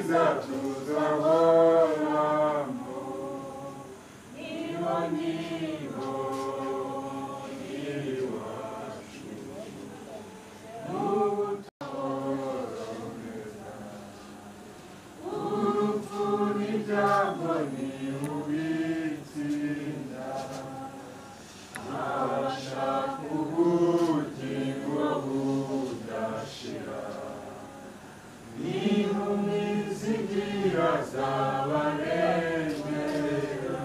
bwiza tuzahoramo niho niho iwacu n'ubutahoromeza urupfu n'ibyago ntirubitsinda abashaka ubugingo budashira nimumwizigira azabarengera.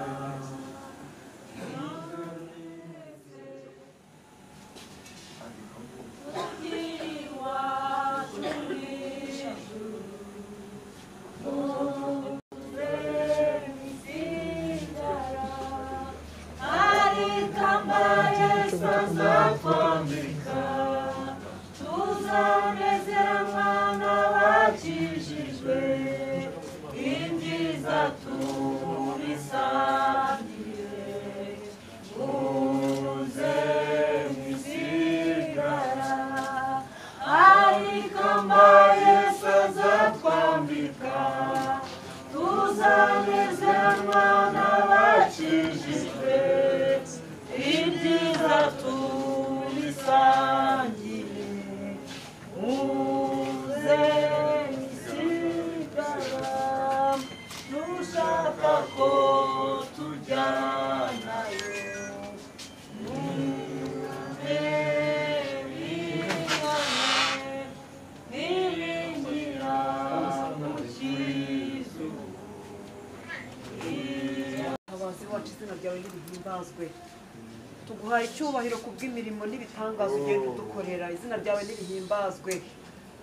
Tuguhaye icyubahiro kubw'imirimo n'ibitangazo ugenda udukorera, izina ryawe nirihimbazwe.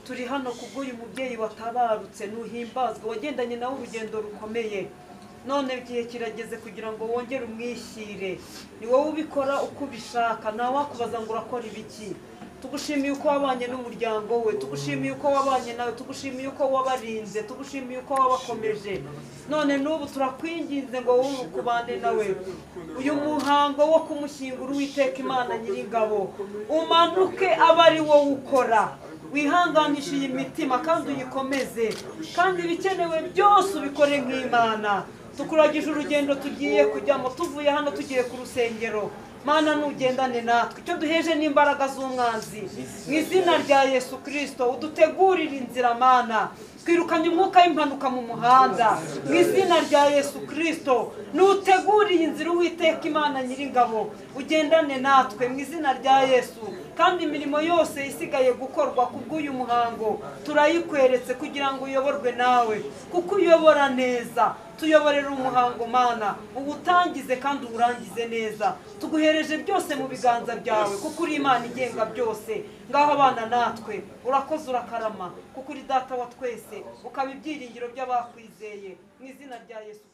Turi hano kubw'uyu mubyeyi watabarutse, nuhimbazwe, wagendanye nawe urugendo rukomeye, none igihe kirageze kugira ngo wongere umwishyire. Ni wowe ubikora uko ubishaka, nta wakubaza ngo urakora ibiki. Tugushimiye uko wabanye n'umuryango we, tugushimiye uko wabanye nawe, tugushimiye uko wabarinze, tugushimiye uko wabakomeje. None n'ubu turakwinginze ngo wowe ukubane nawe. Uyu muhango wo kumushyingura, Uwiteka Imana Nyiringabo, umanuke abe ari wowe ukora, wihanganishe iyi mitima kandi uyikomeze, kandi ibikenewe byose ubikore nk'Imana. Tukuragije urugendo tugiye kujyamo, tuvuye hano tugiye ku rusengero. Mana nugendane natwe, icyo duheje n'imbaraga z'umwanzi, mu izina rya Yesu Kristo udutegurire inzira. Mana, twirukanye umwuka w'impanuka mu muhanda, mu izina rya Yesu Kristo nuteguriye inzira. Uwiteka Imana Nyiringabo, ugendane natwe mu izina rya Yesu, kandi imirimo yose isigaye gukorwa kubw'uyu muhango turayikweretse kugira ngo uyoborwe nawe, kuko uyobora neza. Tuyoborera umuhango Mana, uwutangize kandi uwurangize neza. Tuguhereje byose mu biganza byawe, kuko uri Imana igenga byose. Ngaho abana natwe, urakoze urakarama, kuko uri data wa twese, ukaba ibyiringiro by'abakwizeye, mu izina rya Yesu.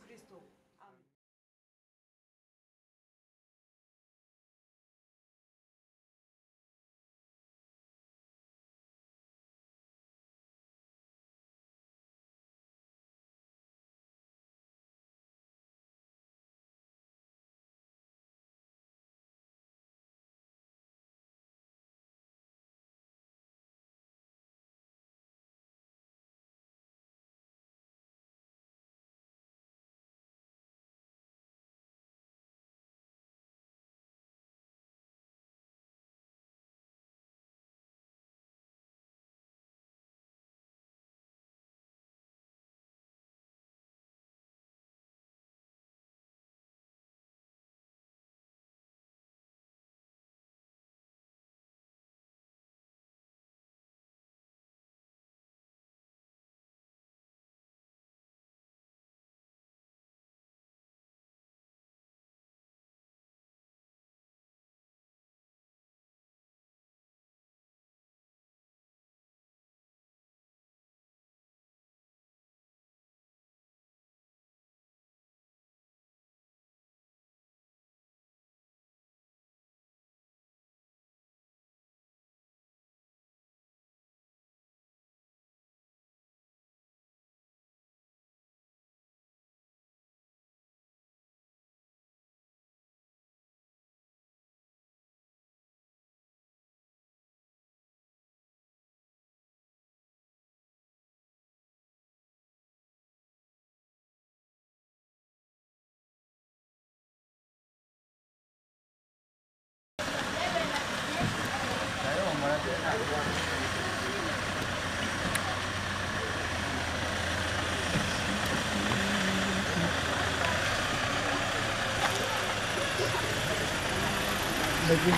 Ndagiye.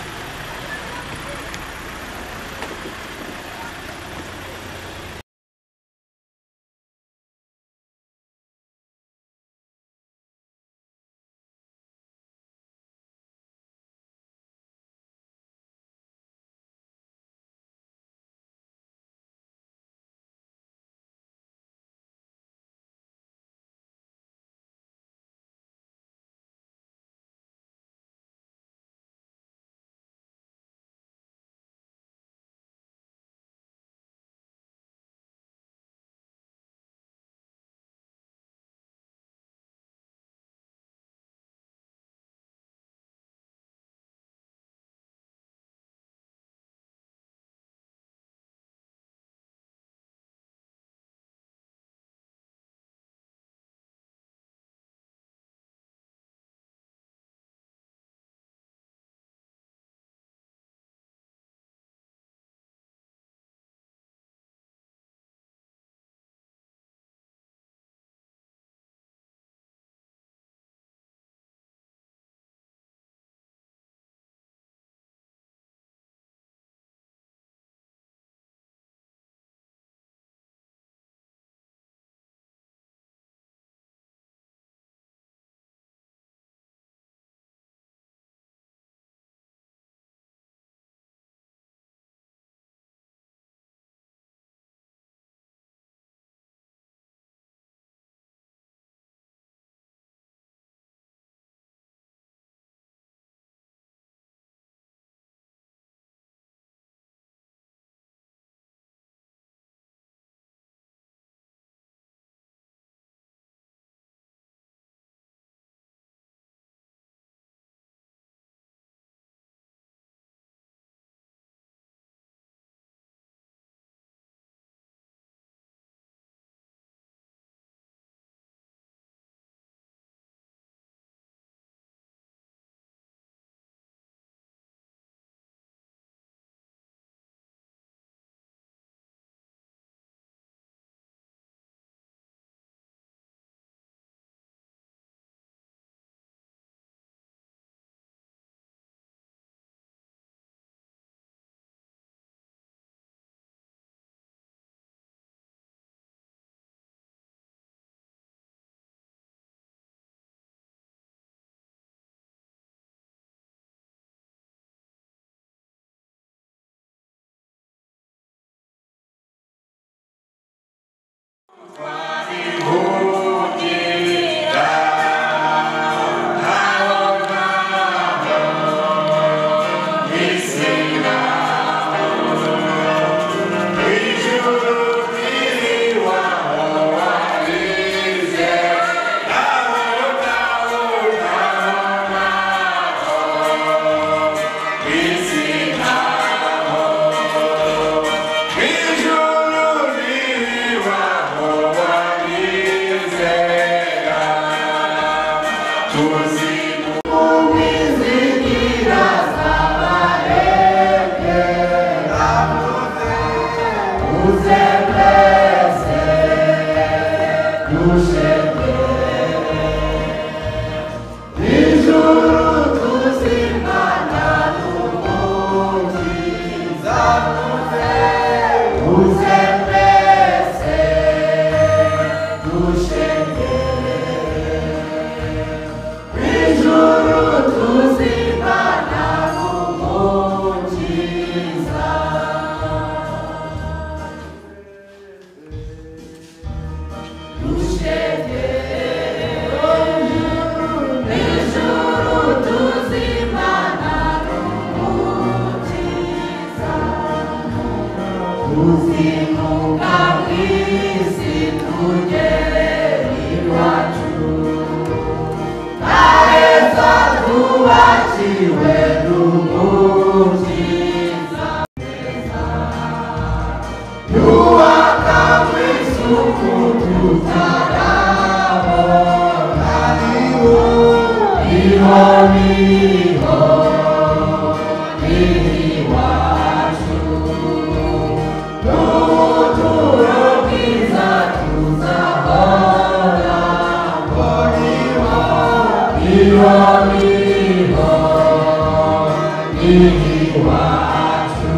iwacu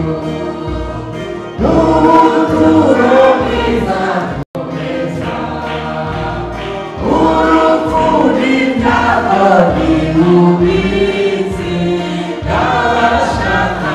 n'ubuturo bwiza komeza urupfu n'ibyago ntirubizi bw'abashaka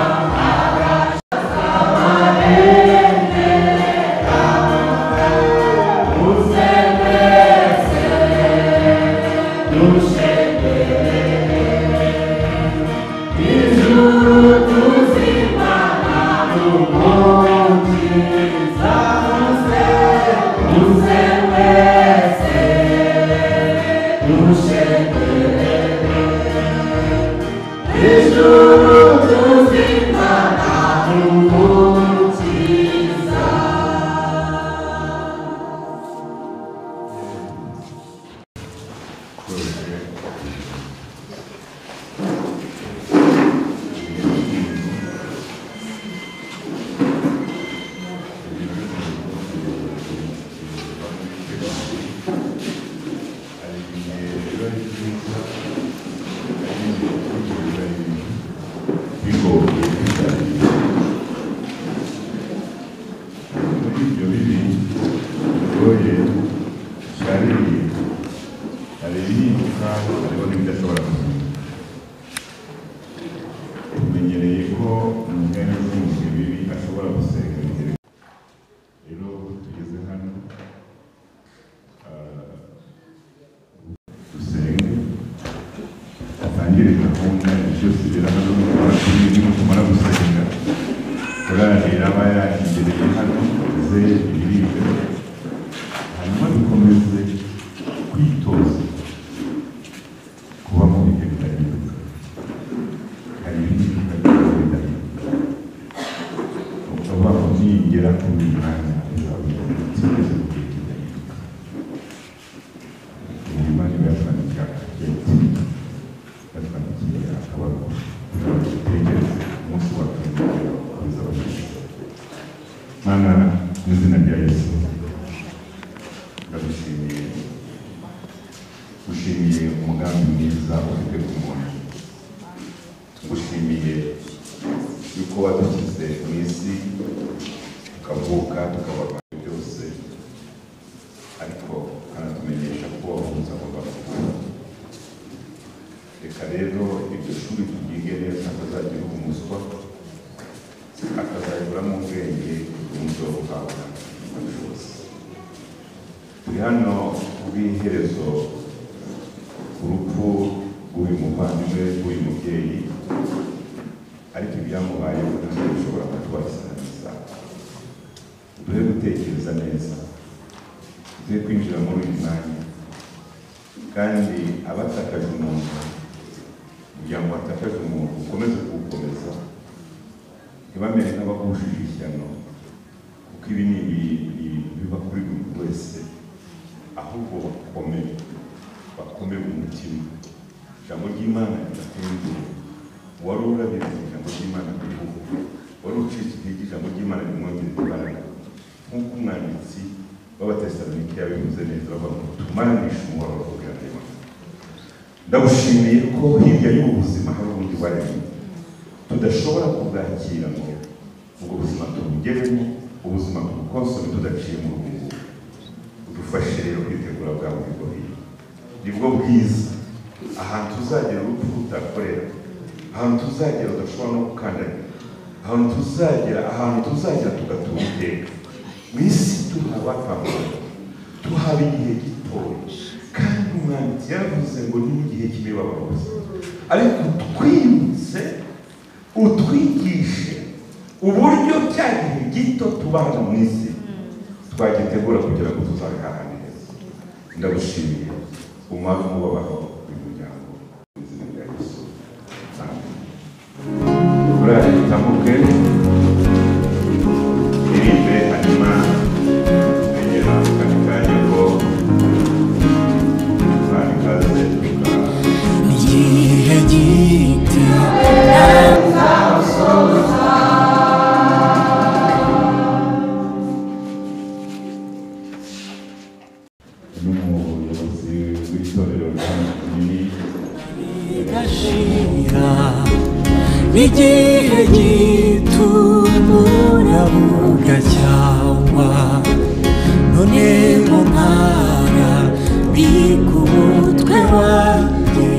Ndagushimiye ko hirya y'ubu buzima hari ubundi waremye tudashobora kubwakira ngo ubwo buzima tubugeremo, ubuzima tubukonsome tudaciye mu rugungu. Udufashe rero kwitegura bwa bugingo bwiza, nibwo bwiza, ahantu tuzagera urupfu rutakorera, ahantu tuzagera udashobora no gukandagira, ahantu tuzagera tugatura iteka mu isi. Tuhaba tuhaba igihe gitoya, kandi umwanditsi yaravuze ngo ni igihe cy'imibabaro gusa, ariko twibutse utwigishe uburyo cya gihe gito tubana mu isi twagitegura kugira ngo tuzabihahane neza. Ndagushimiye umwami umubabaro w'umuryango mu izina rya Yesu, amen. Korali itambuke iririmbe, hanyuma negera akandi kanya ko ikaze igihe gito. N'umuyobozi w'itorero rinini Gashira N'igihe gitumura bugacyangwa none mu ntara bikubutwe wanjye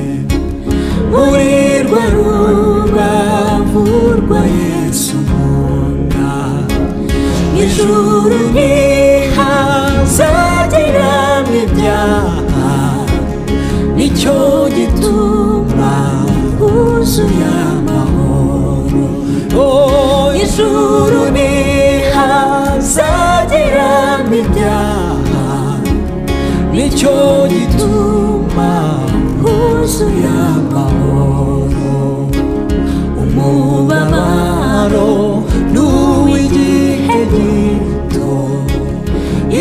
muri rwa rubavu rwa Yesu nkunda ijuru ntihazageramo ibyaha nicyo gituma huzuye amahoro. Oh, ijuru ntihazageramo ibyaha nicyo gituma huzuye amahoro. Umubabaro n'uw'igihe gito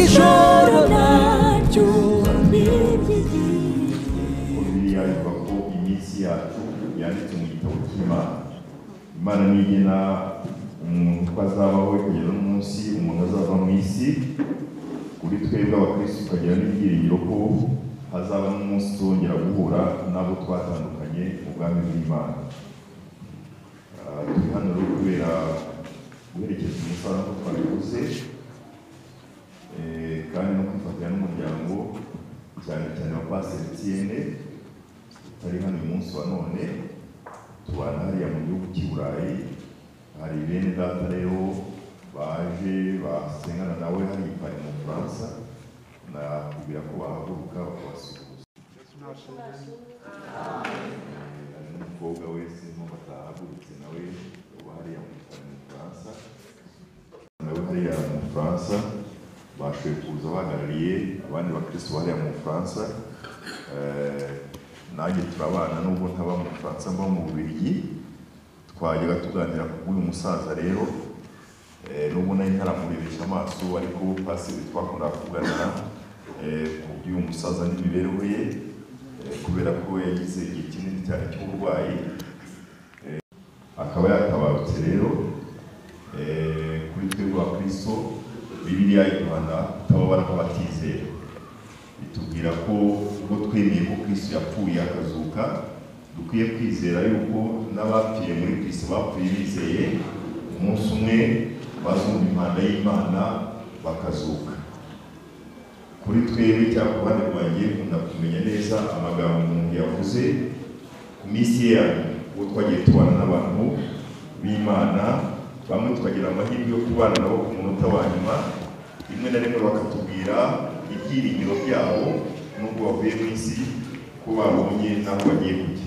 ijoro naryo ni iry'igihe. Bibiliya ivuga ko iminsi yacu yanditse mu gitabo cy'Imana. Imana nigena umuntu uko azabaho ikagera n'umunsi umuntu azava mu isi. Kuri twebwe abakristo tukagira n'ibyiringiro ko hazaba n'umunsi tuzongera guhura n'abo twatandukanye mu bwami bw'Imana. Turi hano rero kubera guherekeza umusaza nk'uko twabivuze, kandi no kwifatanya n'umuryango cyane cyane wa Pasiteri Etienne utari hano uyu munsi wa none. Tubana hariya mu gihugu cy'i Burayi, hari bene data rero baje basengana nawe hariya i Paris mu Bufaransa, nakubwira ko bahaguruka bakabasuhuza. Hari n'umukobwa wese mpamvu atahagurutse nawe uba hariya mu Paris mu Bufaransa, nawe hariya mu Bufaransa bashoboye kuza bahagarariye abandi bakristo hariya mu Bufaransa. Nanjye turabana nubwo ntaba mu Bufaransa mba mu Bubiligi, twajyaga tuganira ku bw'uyu musaza rero. Nubwo nari ntaramurebesha amaso ariko pasiteri twakundaga kuganira ku by'uyu musaza n'imibereho ye, kubera ko yagize igihe kinini cyane cy'uburwayi, akaba yatabarutse rero. Kuri twebwe abakristo Bibiliya iduhana kutababara nk'abatizera, itubwira ko ubwo twemeye ko Kristo yapfuye akazuka, dukwiye kwizera yuko n'abapfiriye muri Kristo bapfuye bizeye umunsi umwe bazumva impanda y'Imana bakazuka. Kuri twebwe cyangwa ku ruhande rwanjye nkunda kumenya neza amagambo umuntu yavuze ku minsi ye ya nyuma, ubwo twagiye tubana n'abantu b'Imana, bamwe tukagira amahirwe yo kubana nabo ku munota wa nyuma, rimwe na rimwe bakatubwira ibyiringiro byabo nubwo bavuye mu isi ko babonye n'aho bagiye kujya.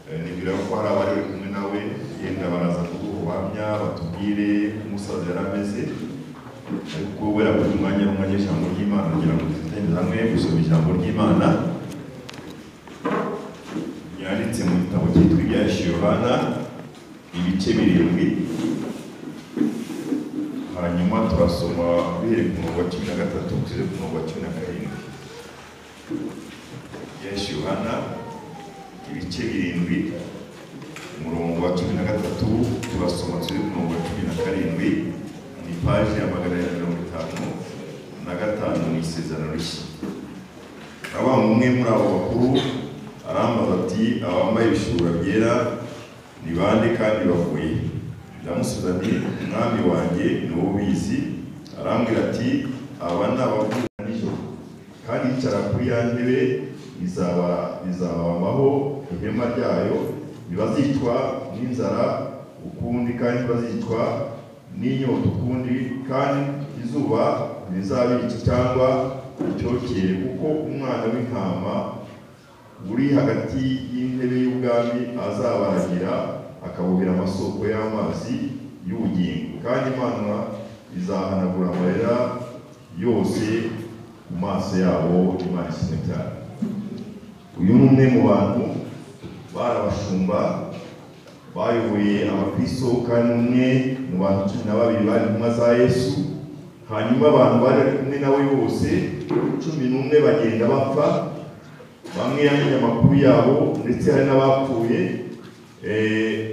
Nibwira ko hari abari bari kumwe nawe, yenda baraza kuduha ubuhamya batubwire uko umusaza yari ameze, ariko wera buri mwanya n'umwanya w'ijambo ry'Imana kugira ngo dufatanyirize hamwe gusoma ijambo ry'Imana ryanditse mu gitabo cyitwa Ibyahishuwe Yohana ibice 7. Hanyuma turasoma duhereye ku murongo wa 13 kugeza ku murongo wa 17. Ibyahishuwe Yohana ibice 7 umurongo wa 13 turasoma turi ku murongo wa 17, ni paji ya 255 mu Isezerano Rishya. Aba umwe muri abo bakuru arambaza ati abambaye ibishura byera ni bande kandi bavuye? Ndamusubiza nti umwami wanjye ni wowe ubizi. Arambwira ati aba ni abavuye nijoro, kandi yicara kuri ya ntebe izababamaho ihema ryayo, ntibazicwa n'inzara ukundi kandi ntibazicwa n'inyota ukundi, kandi izuba ntirizabica cyangwa icyokere, kuko umwana w'intama uri hagati y'intebe y'ubwami azabaragira akabuhira amasoko y'amazi y'ubugingo, kandi Imana izahanagura amarira yose ku maso yabo. Imana ishimwe cyane. Uyu ni umwe mu bantu bari abashumba bayoboye abakristo, kandi umwe mu bantu 12 bari intumwa za Yesu. Hanyuma abantu bari bari kumwe nawe bose 11 bagenda bapfa, bamwe yamenye amakuru yabo ndetse hari n'abapfuye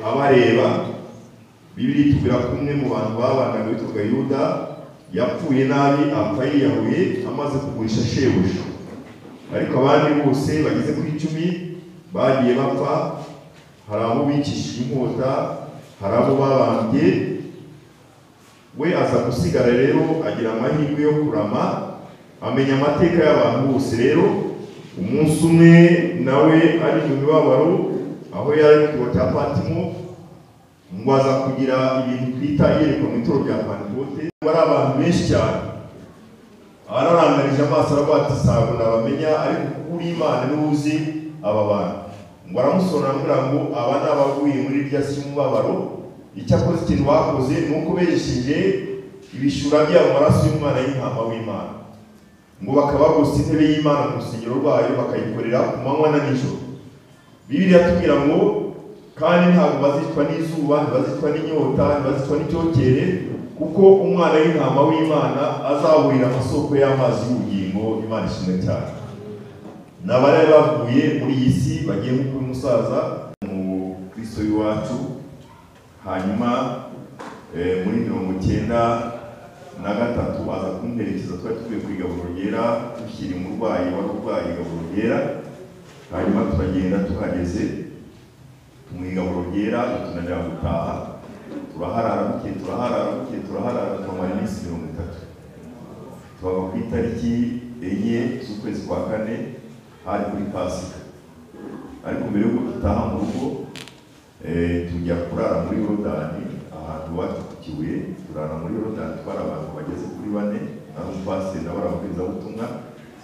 abareba. Bibiliya itubwira ko umwe mu bantu babanaga witwaga Yuda yapfuye nabi, apfa yiyahuye amaze kugurisha shebuja, ariko abandi bose bageze kuri 10 bagiye bapfa. Hari abo bicishije inkota, hari abo babambye. We aza gusigara rero, agira amahirwe yo kurama, amenya amateka y'abantu bose. Rero umunsi umwe nawe ari mu mibabaro, aho yari ku kirwa cya Patimo, ngo aza kugira ibintu twita iyerekwa mu ituro rya Pantekote. Bari abantu benshi cyane, ararangarije amaso aravuga ati ntabwo nabamenya, ariko kuko uri Imana niwe uzi aba bantu. Ngo aramusonera aramubwira ngo aba ni abaguye muri irya si y'umubabaro, icyakoze ikintu bakoze ni uko bejesheje ibishura byabo amaraso y'umwana y'intama w'Imana, ngo bakaba bagose intebe y'Imana mu rusengero rwayo, bakayikorera ku manywa na nijoro. Bibiliya iratubwira ngo kandi ntabwo bazicwa n'izuba, ntibazicwa n'inyota, ntibazicwa n'icyokere, kuko umwana w'intama w'Imana azahurira amasoko y'amazi y'ubugingo. Imana ishimwe cyane. N'abari bavuye muri iyi si bagiye nko kuri musaza mu Kristo w'iwacu. Hanyuma muri 93 aza kumperekeza, twari tuvuye ku igaburo ryera, dushyira umurwayi wari urwaye igaburo ryera. Hanyuma turagenda, tuhageze tumuha igaburo ryera, tunanira gutaha, turaharara bukeye, turaharara bukeye, turaharara, tuhamara iminsi 30. Tuhava ku itariki 4 z'ukwezi kwa 4, hari kuri Pasika. Ariko mbere y'uko dutaha mu rugo, tujya kurara muri Yorodani, ahantu iwacu ku Kibuye. Turara muri Yorodani, twari abantu bageze kuri 4, ari umupasiteri nawe arababwirizabutumwa.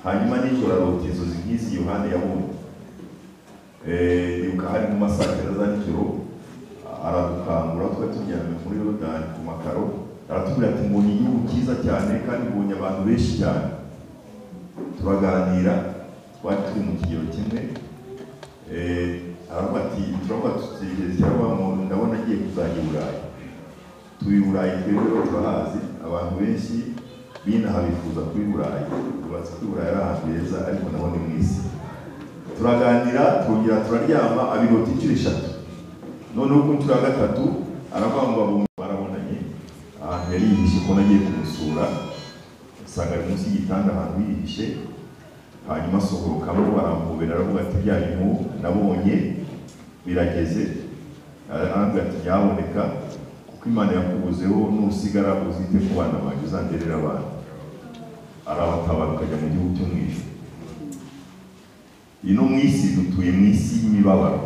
Hanyuma nijoro arota inzozi nk'izi Yohana yabonye. Ndibuka hari mu masaa 9 za nijoro, aradukangura, twari turyamye muri Yorodani ku makaro, aratubwira ati mbonye igihugu cyiza cyane kandi mbonye abantu benshi cyane. Turaganira, twari turi mu kigero kimwe. Aravuga ati turavuga tutegereza cyangwa ndabona agiye kuzajya i Burayi. Turi i Burayi twebwe turahazi, abantu benshi binaha bifuza kuba i Burayi, bazi ko i Burayi ari ahantu heza, ariko naho ni mu isi. Turaganira, turongera turaryama, abirota inshuro 3. Noneho ku nshuro ya 3 aravuga ngo barabonanye ahantu yari yihishe, ko nagiye kumusura nsanga ari munsi y'igitanda ahantu yihishe. Hanyuma asohokamo aramuhobera, aravuga ati bya bintu nabonye birageze. Arambwira ati nyaboneka, kuko Imana yakubuzeho, nusigara uzite ku bana banjye, uzanderera abana. Arabatabara ukajya mu gihugu cyo mu ijuru. Ino mu isi dutuye mu isi y'imibabaro,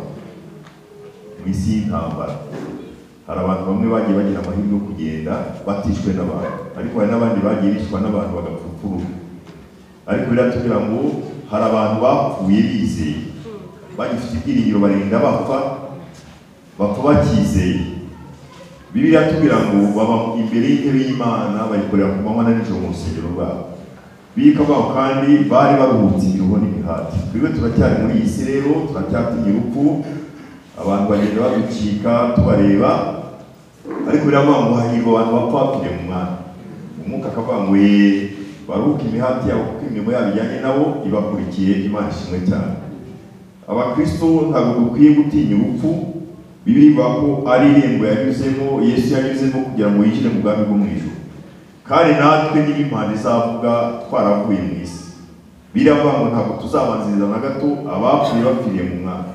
mu isi y'intambara. Hari abantu bamwe bagiye bagira amahirwe yo kugenda batishwe n'abantu, ariko hari n'abandi bagiye bicwa n'abantu bagapfupfuruka. Ariko biratubwira ngo hari abantu bapfuye bizeye, bagifite ibyiringiro, barinda bapfa, bapfa bakizeye. Bibiliya iratubwira ngo baba imbere y'intebe y'Imana, bayikorera ku manywa na nijoro mu rusengero rwabo. Bikabaho kandi bari baruhutse imiruho n'imihati. Twebwe turacyari muri iyi si rero, turacyatinya urupfu, abantu bagenda baducika tubareba, ariko biravuga ngo hahirwa abantu bapfa bapfiriye mu Mwami. Umwuka akavuga ngo baruhuke imihati yabo, kuko imirimo yabo ijyanye nabo ibakurikiye. Imana ishimwe cyane. Abakristo ntabwo dukwiye gutinya urupfu. Bibiliya ivuga ko ari irembo yanyuzemo, Yesu yanyuzemo kugira ngo yinjire mu bwami bwo mu ijuru. Kandi natwe niba impanda izavuga twaravuye mu isi, biravuga ngo ntabwo tuzabanziriza na gato abapfuye bapfiriye mu Mwami.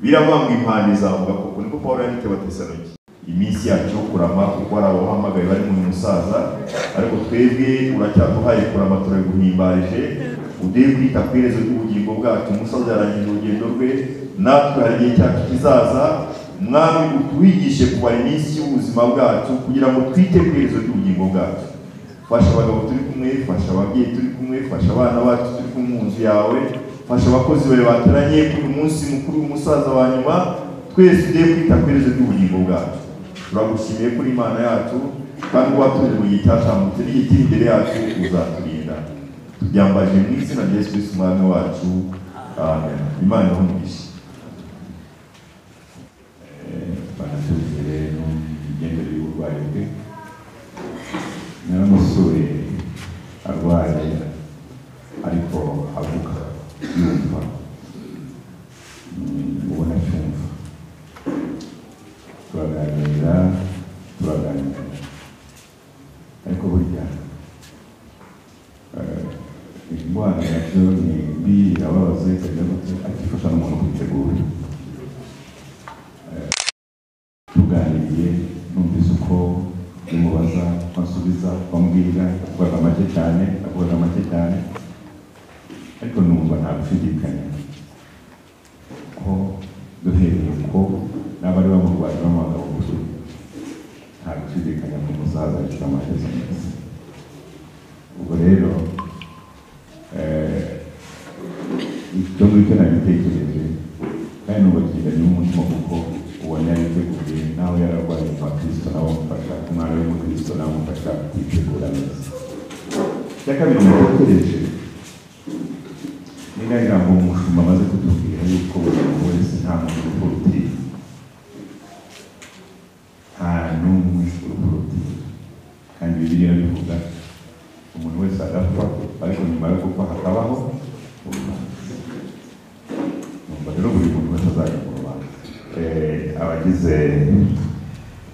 Biravuga ngo impanda izavuga koko, niko Pawulo yandikiye Abatesalonike. Iminsi yacu yo kurama, kuko hari abahamagaye bari mu musaza, ariko twebwe uracyaduhaye kurama, turabiguhimbarije. Uduhe kwita ku iherezo ry'ubugingo bwacu. Umusaza yarangije urugendo rwe, natwe hari igihe cyacu kizaza. Mwami, utwigishe kubara iminsi y'ubuzima bwacu kugira ngo twite ku iherezo ry'ubugingo bwacu. Fasha abagabo turi kumwe, fasha ababyeyi turi kumwe, fasha abana bacu turi kumwe mu nzu yawe, fasha abakozi bawe bateranye kuri uyu munsi mukuru w'umusaza wa nyuma. Twese ugiye kwita ku iherezo ry'ubugingo bwacu. Turagushimiye kuri Imana yacu, kandi watuje mu gihe cyatambutse n'igihe kiri imbere yacu uzaturinda. Tubyambaje mu izina rya Yesu Kristo Umwami wacu, amen. Imana ibahe umugisha. Banasubije n'imigendere y'uburwayi bwe. Naramusuye arwaye, ariko avuga yumva, ubona acyumva. Turaganira, turaganira, ariko burya indwara nabyo ni mbi, irababaza, ikagira gute, ariko ifasha n'umuntu kwitegura. Ariko numva nta gushidikanya ko duhereye ko n'abari bamurwaje b'abagabo gusa, nta gushidikanya ko umusaza yashyize amaherezo meza. Ubwo rero icyo ngicyo nagitekereje kandi nubakira n'umutima, kuko ubona yariteguye nawe yararwaye umukristo nawe amufasha, umwana w'umukristo nawe amufasha kwitegura neza. Icya kabiri natekereje ni nagira ngo umushumba amaze kutubwira yuko buri muntu wese nta muntu urupfu rutinya, nta n'umwe urupfu rutinya, kandi Bibiliya irabivuga, umuntu wese agapfa, ariko nyuma yo gupfa hakabaho urubanza. Numva rero buri muntu wese azajya mu rubanza. Abagize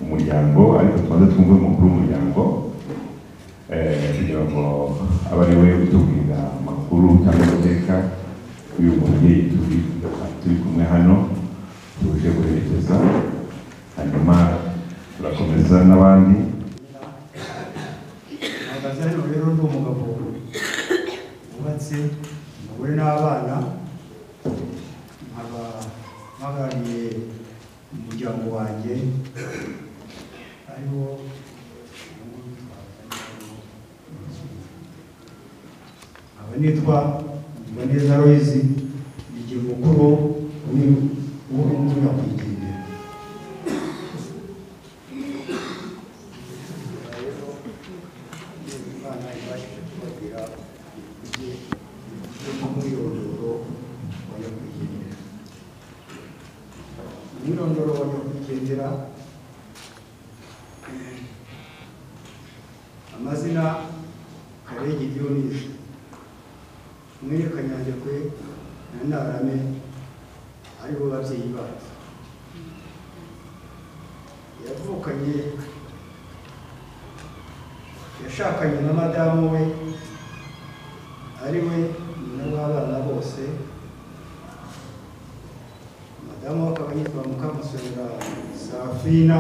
umuryango, ariko tubanze twumve umukuru w'umuryango kugira ngo abe ari we utubwira amakuru cyangwa amateka y'uyu mubyeyi turi kumwe hano tuje guherekeza, hanyuma turakomeza n'abandi. Mpagaze hano rero ndi umugabo wubatse umugore n'abana, nkaba mpagarariye umuryango wanjye ariwo nkaba nitwa Mboneza Aloys, ni mukuru w'umunyakwigendera. Imana ibashije kubabwira umwirondoro wa nyakwigendera. Umwirondoro wa nyakwigendera, amazina Karegi Dionisi, mwene Kanyandekwe na Ntarame, aribo babyeyi bacu. Yavukanye, yashakanye na madamu we ari we nyina w'abana bose. Madamu we akaba yitwa Mukamusonera Safina.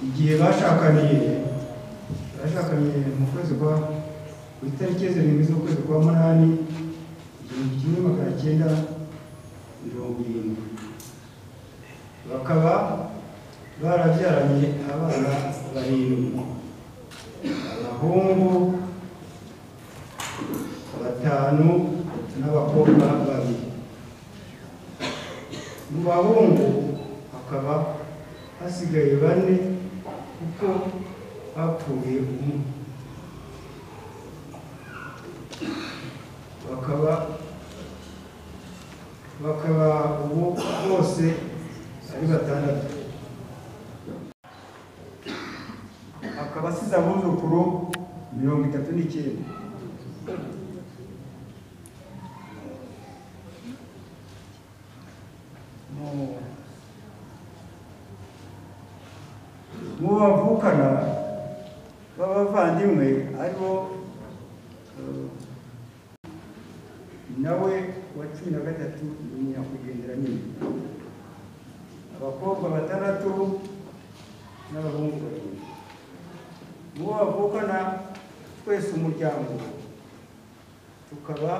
Igihe bashakaniye mu kwezi kwa ku itariki 7 z'ukwezi kwa 8 1970, bakaba barabyaranye abana 7, abahungu 5 n'abakobwa 2. Mu bahungu hakaba hasigaye 4 kuko hapfuye umwe. Bakaba ubu bose ari 6. Akaba asize abuzukuru 39. Mu bavukana b'abavandimwe aribo nawe wa 13 ni nyakwigendera nyine, abakobwa 6 n'abahungu 7. Mu bavukana twese umuryango tukaba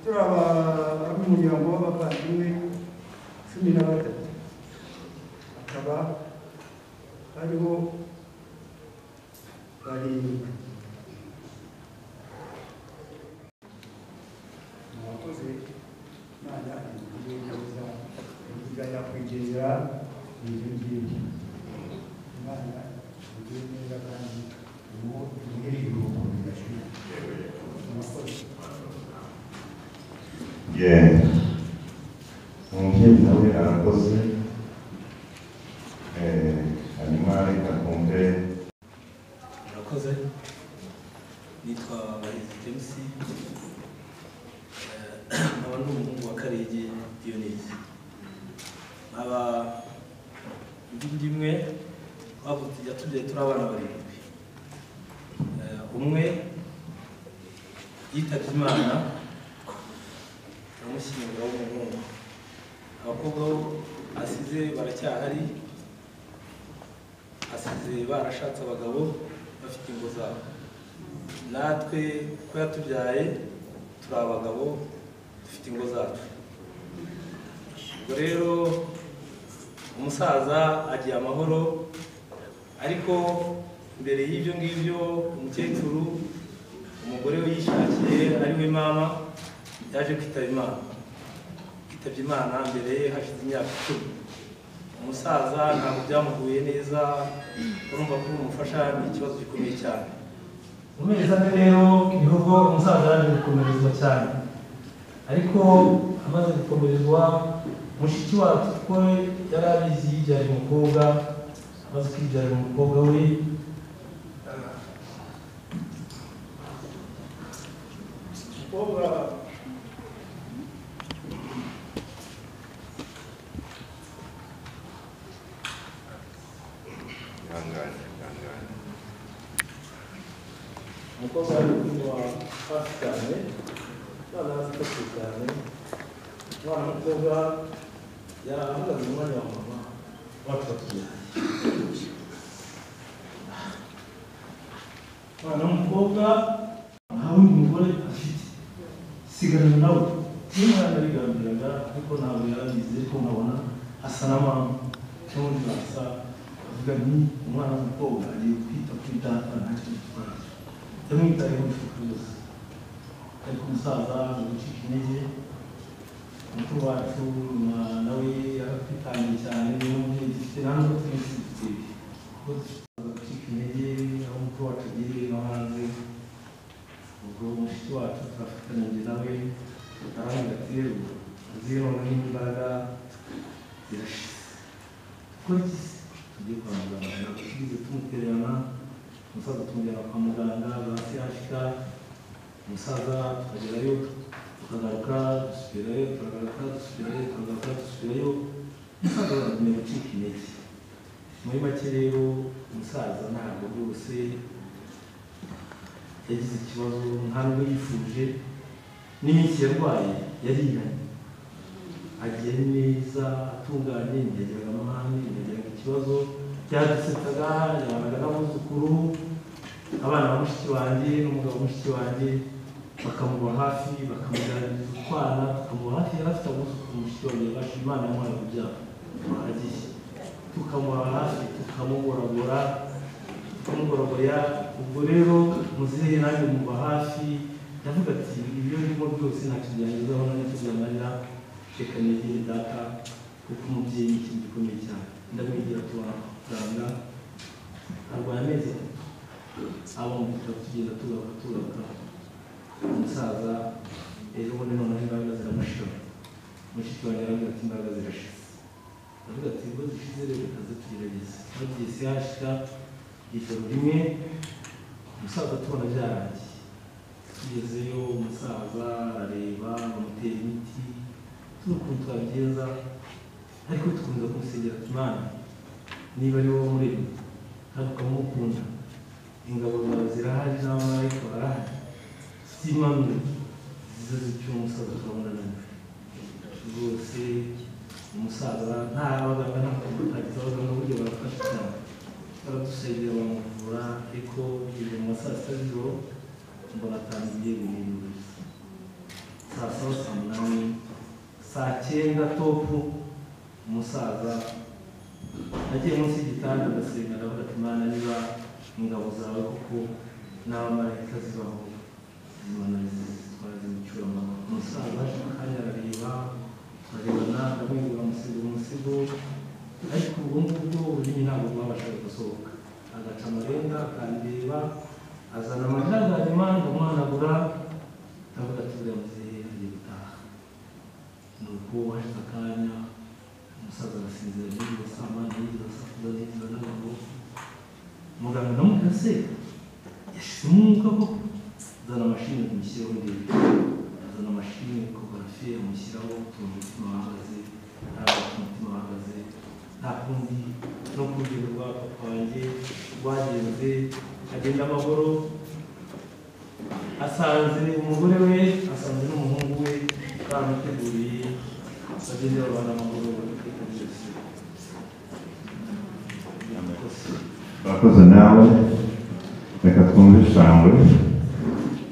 turaba umuryango w'abavandimwe 13, akaba hariho 7. Mwakoze, Imana imugirire neza, ibyo nyakwigendera ni ibyo ngibyo. Imana imugirire neza kandi imuhe iruhuko ridashira. Mwakoze. Umubyeyi nawe arakoze, hanyuma reka twumve. Murakoze, nitwa Bahizi James, nkaba ndi umuhungu wa Karege Dionisi, nkaba ndi ndimwe twavutse yatubyaye turi abana 7. Umwe yitabye Imana Turamushyingura w'umuhungu. Abakobwa asize baracyahari, asize barashatse abagabo bafite ingo zabo. Natwe ko yatubyaye turi abagabo dufite ingo zacu. Ubwo rero umusaza agiye amahoro, ariko mbere y'ibyo ngibyo umukecuru umugore we yishakiye ari we mama yaje kwitaba Imana. Kwitabye Imana mbere hashize imyaka 10. Umusaza ntabwo byamuguye neza, urumva ko umufasha ni ikibazo gikomeye cyane. Mu mezi ane rero niho umusaza yaje gukomerezwa cyane, ariko amaze gukomerezwa mushiki wacu kuko yari abizi yibyariye umukobwa, amaze kwibyarira umukobwa we umukobwa umukobwa ari kunywa hafi cyane, umwana azi cyane, umwana w'umukobwa yarahagaze mu mwanya wa mama wacu watubyaye. Umwana w'umukobwa nta wundi mugore afite, sigarana nawe. Niyo mwana yarigambiraga ariko ntabwo yarabizi, ariko nkabona asa na mama n'ubundi basa, avuga nti umwana w'umukobwa agiye kwita kuri data ntacyo gitwara. Yamwitayeho ibishoboka byose, ariko umusaza mu gucika intege, mukuru wacu nawe yaratwitangiye cyane, n'umubyeyi dufite nta nubwo twinshi dufite kuko gucika intege aho mukuru wacu agiye no hanze. Ubwo mushiki wacu turafatanyije nawe arambwira ati rero uzi noneho imbaraga zirashize, dukora iki se? Tugiye kwa muganga. Ntabwo tugeze tumutererana, umusaza tumujyana kwa muganga ba CHK, umusaza tukagerayo tukagaruka dusubirayo, turagaruka dusubirayo, turagaruka dusubirayo, umusaza aragumya gucika intege. Muri make rero umusaza ntabwo rwose yagize ikibazo, nta nubwo yifuje n'iminsi yarwaye yarihanye, agiye neza atunganye, ntiyagiraga amahane, ntiyagiraga ikibazo, byadusetsaga, yabanaga n'abuzukuru, abana ba mushiki wanjye n'umugabo mushiki wanjye bakamuba hafi, bakamuganiriza utwana, tukamuba hafi. Yari afite abuzukuru mushiki wanjye yabashi Imana yamuhaye urubyaro ruhagije, tukamuba hafi, tukamugoragora, tukamugoragora. Ubwo rero muzehe nanjye muba hafi, ndavuga ati ibyo ndimo byose ntacyo byangezaho n'icyo byamarira, reka negere data kuko umubyeyi ni ikintu gikomeye cyane. Ndamwegera tubona kwa muganga, arwaye amezi 3, aba mu bitaro tugenda tugaruka tugaruka. Umusaza ejo bundi noneho imbaraga ziramushira, mushiki wanjye arambwira ati imbaraga zirashize. Ndavuga ati ubwo zishize rero reka tugerageze. Bagiye CHK ijoro rimwe, umusaza tubona byarangiye. Tugezeyo umusaza arareba, bamutera imiti, tuzi ukuntu twabigenza, ariko tukunze kumusengera ati Imana niba ari wowe umuremyi kandi ukamukunda, ingabo zawe zirahari n'abamarayika barahari, zimanure zize zicyure umusaza turabona ananiwe rwose. Umusaza nta abaganga nta batagize, abaganga burya barafasha cyane, baradusengera bamuvura, ariko bigeze mu ma saa 6 z'ijoro mbona atangiye guhinduriza. Saa 7, saa 8, saa 9 topu, umusaza nagiye munsi y'igitanda ndasenga, ndavuga ati Imana niba ingabo zawe koko n'abamarayika zibaho zimanura zitwara zimucyura amahoro. Umusaza aje akanya arareba, turarebana, ndamwegura umusigo umusigo, ariko ubwo ngubwo ururimi ntabwo rwabashaga gusohoka, agaca amarenga akandeba, azana amarira bwa nyuma ndamuhanagura, ndavuga ati buriya muzehe agiye gutaha. Nuko hashize akanya umusaza arasinzira, ntiyigeze asama, ntiyigeze asakuza, ntiyigeze anagwa. Muganga ndamubwira se yashizemo umwuka koko? Azana mashini amushyiraho ndebe, azana mashini ekogarafi amushyiraho, tubona umutima wahagaze, ntabwo umutima wahagaze, nta kundi no ku rugendo rwa papa wanjye rwagenze, agenda amahoro, asanze umugore we, asanze n'umuhungu we, Baramuteguriye bagende babana amahoro iteka ryose. Murakoze nawe. Reka twumve Ishangwe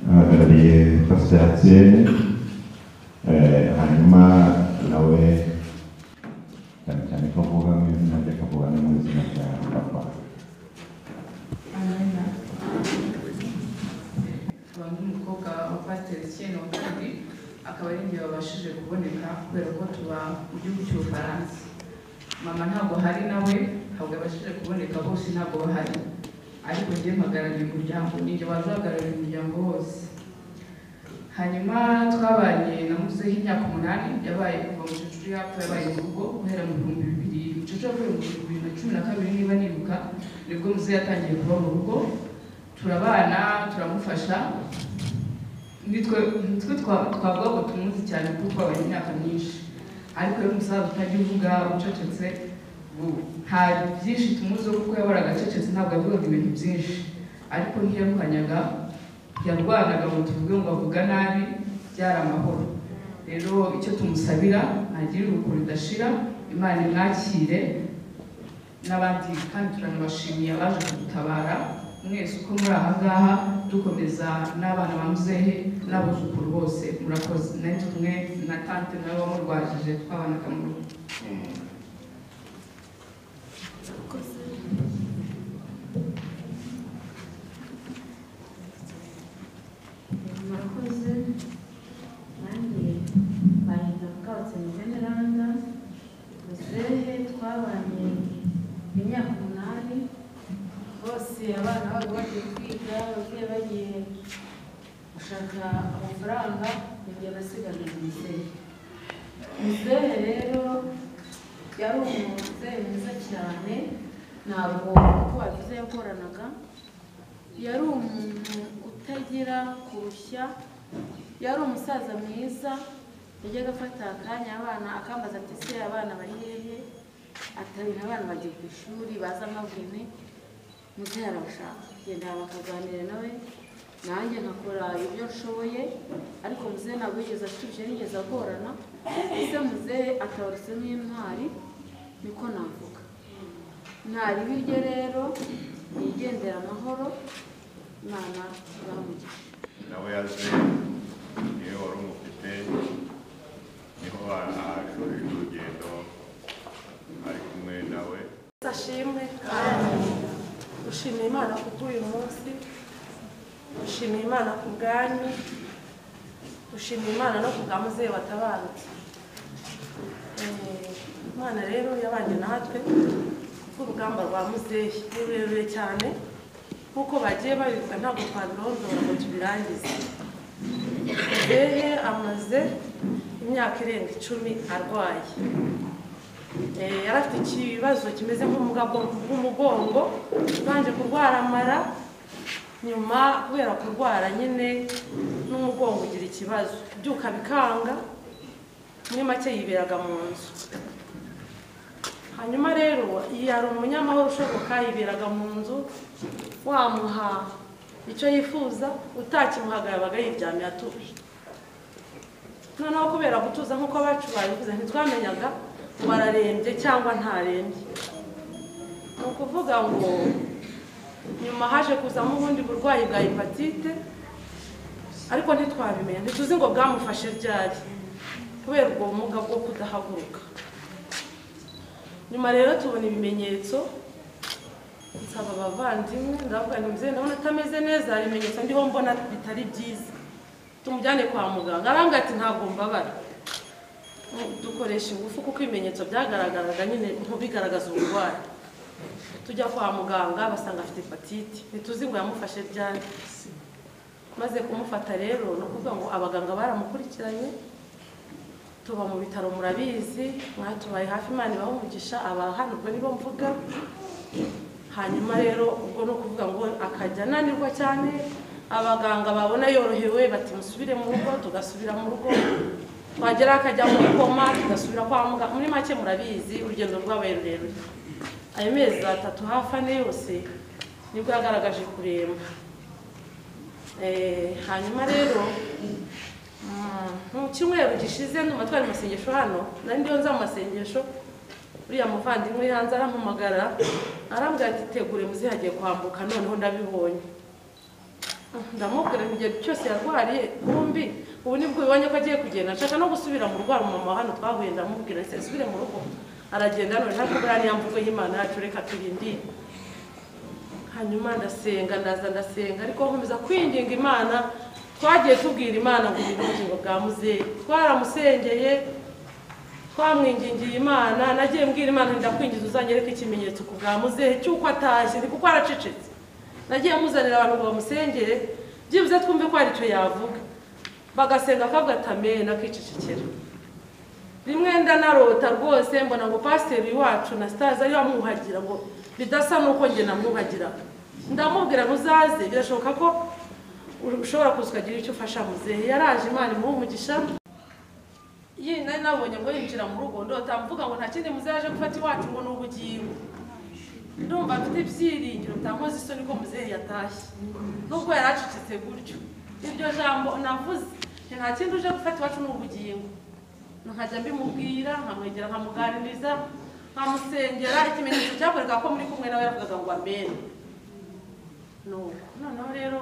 ahagarariye Pasiteri Etienne, hanyuma nawe cyane cyane ko avuga mu izina rye, akavuga no mu izina rya papa. Amina. Nkaba ndi umukobwa wa Pasiteri Etienne wa kabiri, akaba ari njye wabashije kuboneka kubera ko tuba mu gihugu cy'Ubufaransa. Mama ntabwo hari, nawe ntabwo yabashije kuboneka, bose ntabwo bahari, ariko njye mpagarariye umuryango, ninjye waje uhagarariye umuryango wose. Hanyuma twabanye na muzehe imyaka 8, yabaye kuva mukecuru yapfa, yabaye mu rugo guhera mu 2000, mukecuru yavuye mu 2012 niba nibuka, nibwo muzehe yatangiye kuba mu rugo, turabana turamufasha. Nitwe twavuga ngo tumuzi cyane kuko twabanye imyaka myinshi, ariko rero umusaza utajya uvuga ucecetse, nta byinshi tumuziho kuko yahoraga acecetse, ntabwo yavugaga ibintu byinshi, ariko ntiyaruhanyaga, yarwanaga ngo tuvuge ngo avuga nabi, byari amahoro. Rero icyo tumusabira, ntagire urukundo rudashira, Imana imwakire n'abandi, kandi turanabashimiye abaje kudutabara mwese uko muri aha ngaha, dukomeza n'abana ba muzehe n'abuzukuru bose. Murakoze. Nari kumwe na tante nawe wamurwajije, twabanaga mu rugo. Murakoze. Nanjye bahita Mukabatsinzi Veneranda. Muzehe twabanye imyaka 8, bose abana babo bagiye kwiga, ababyeyi bagiye gushaka amafaranga, njye nasigaye muzehe. Muzehe rero yari umuzehe mwiza cyane, ntabwo uko wabivuze yakoranaga, yari umuntu utagira kurushya, yari umusaza mwiza, yajyaga afata akanya abana akambaza ati se abana bari hehe, atabina abana bagiye ku ishuri baza amavune, muzehe arabashaka, genda bakaganira nawe, nanjye nkakora ibyo nshoboye, ariko muzehe ntabwo yigeze atuje, yigeze agorana, ese muzehe atabarutse nk'intwari, niko navuga. Ntari biryo rero yigendera amahoro, Imana ibahe. Nawe yaje niwe wari umufite, niho ashoje urugendo ari kumwe nawe. Ashimwe. Ushimiye Imana kubw'uyu munsi, ushimiye Imana ku bwanyu, ushimiye Imana no ku bwa muzehe watabarutse. Imana rero yabanye natwe urugamba rwa muzehe ni rurerure cyane, nkuko bagiye babivuga ntabwo twabirondora ngo tubirangize. Muzehe amaze imyaka irenga 10 arwaye. Yari afite ikibazo kimeze nk'umugongo, banje kurwara amara, nyuma kubera kurwara nyine n'umugongo ugira ikibazo, kubyuka bikanga, muri make yiberaga mu nzu. Hanyuma rero yari umunyamahoro ushoboka, yiberaga mu nzu, wamuha icyo yifuza, utakimuhaga yabaga yiryamiye atuje. Noneho kubera gutuza nk'uko abacu babivuze, ntitwamenyaga ngo ararembye cyangwa ntarembye. Ni ukuvuga ngo nyuma haje kuzamo ubundi burwayi bwa hepatite, ariko ntitwabimenya, ntituzi ngo bwamufashe ryari kubera ubwo bumuga bwo kudahaguruka. Nyuma rero tubona ibimenyetso, nsaba abavandimwe, ndavuga nti muzehe ndabona atameze neza, hari ibimenyetso ndiho mbona bitari byiza, tumujyane kwa muganga. Arambwira ati ntabwo mbabara. Dukoresha ingufu kuko ibimenyetso byagaragaraga nyine nk'ubigaragaza uburwayi. Tujya kwa muganga basanga afite hepatite, ntituzi ngo yamufashe ryari. Maze kumufata rero ni ukuvuga ngo abaganga baramukurikiranye, tuba mu bitaro murabizi, mwatubaye hafi, Imana ibahe umugisha, abahano ubwo nibo mvuga. Hanyuma rero ubwo ni ukuvuga ngo akajya ananirwa cyane, abaganga babona yorohewe bati musubire mu rugo, tugasubira mu rugo, twagera akajya muri koma, tugasubira kwa muganga. Muri make murabizi urugendo rwabaye rurerure. Ayo mezi 3 hafi 4 yose nibwo yagaragaje kuremba. Hanyuma rero Mu cyumweru gishize ndumva twari mu masengesho hano, nari ndiyo nza mu masengesho, uriya muvandimwe hanze arampamagara arambwira ati tegure muzehe agiye kwambuka, noneho ndabibonye. Ndamubwira nti igihe cyose yarwariye kumbi ubu nibwo ubonye ko agiye kugenda, nshaka no gusubira mu rugo. Mama hano twahuye ndamubwira nti nsubire mu rugo, aragenda none ntabwo buriya mvugo y'Imana yacu reka turindire. Hanyuma ndasenga ndaza ndasenga, ariko nkomeza kwinginga Imana. Twagiye tubwira Imana ngo ibintu ubugingo bwa muzehe, twaramusengeye twamwingingiye Imana. Nagiye mbwira Imana ndakwingiza uzanyereke ikimenyetso ku bwa muzehe cy'uko atashye, kuko aracecetse. Nagiye muzanira abantu ngo bamusengere byibuze twumve ko hari icyo yavuga, bagasenga akavuga ati amen akicecekera. Rimwe ndanarota rwose mbona ngo pasiteri wacu na Stars ariyo amwuhagira ngo bidasa nuko njye namwuhagira. Ndamubwira ntuzaze, birashoboka ko ushobora kuza ukagira icyo ufasha muzehe. Yaraje, Imana imuha umugisha. Iyi nari nabonye ngo yinjira mu rugo ndota mvuga ngo nta kindi muzehe aje gufata iwacu ngo ni ubugingo. Ndumva mfite ibyiringiro bitankoze isoni ko muzehe yatashye nubwo yaracecetse gutyo. Iryo jambo navuze nta kindi uje gufata iwacu ni ubugingo, nkajya mbimubwira nkamwegera nkamuganiriza nkamusengera. Ikimenyetso cyakoreka ko muri kumwe nawe yavugaga ngo amen. Noneho rero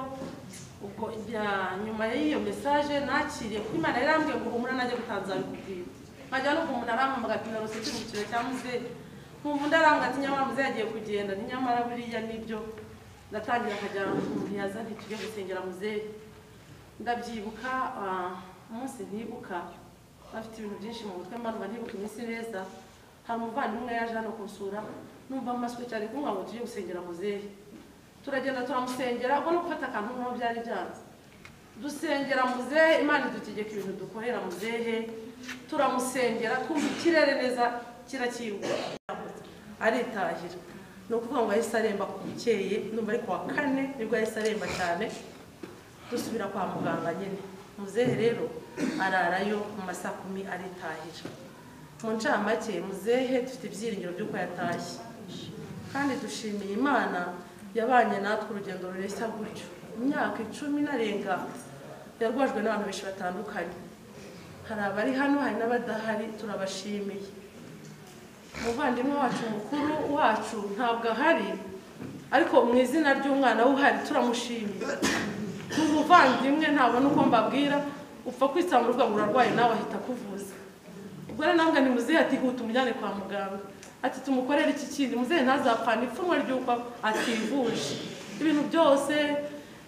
ubwo nyuma y'iyo message nakiriye ko Imana yarambwiye ngo humura najye gutanza bikubwira, nkajya no umuntu arampamagara ati narose turi mu kiriro cya muzehe, nkumva undi arambwira ati nyamara muzehe agiye kugenda, ni nyamara buriya nibyo. Ndatangira nkajya umuntu yaza nti tujye gusengera muzehe. Ndabyibuka umunsi ntibuka bafite ibintu byinshi mu mutwe mbanza ntibuka iminsi neza. Hari umuvandimwe yaje hano kunsura, numva amaswe cyane kumva ngo tujye gusengera muzehe. Turagenda turamusengera, ubwo no gufata akantu nk'aho byari byanze. Dusengera muzehe, Imana idutegeka ibintu dukorera muzehe, turamusengera twumva ikirere neza kirakinguka aritahira. Ni ukuvuga ngo yahise aremba ku bukeye, numva ari kuwa kane nibwo yahise aremba cyane, dusubira kwa muganga nyine. Muzehe rero ararayo mu masaha 10 aritahira. Mu ncamake muzehe dufite ibyiringiro by'uko yatashye, kandi dushimiye Imana yabanye natwe urugendo rureshya gutyo. Imyaka 10 narenga yarwajwe n'abantu benshi batandukanye, hari abari hano hari n'abadahari, turabashimiye. Umuvandimwe wacu mukuru wacu ntabwo ahari, ariko mu izina ry'umwana we uhari turamushimiye. Umuvandimwe ntabona uko mbabwira, upfa kwitsamura uvuga ngo urarwaye nawe ahita akuvuza. Ubwo rero nambwa ni muzehe ati huta umujyane kwa muganga, ati tumukorere iki kindi, muzehe ntazapfana ipfunwe ry'uko ativuje ibintu byose.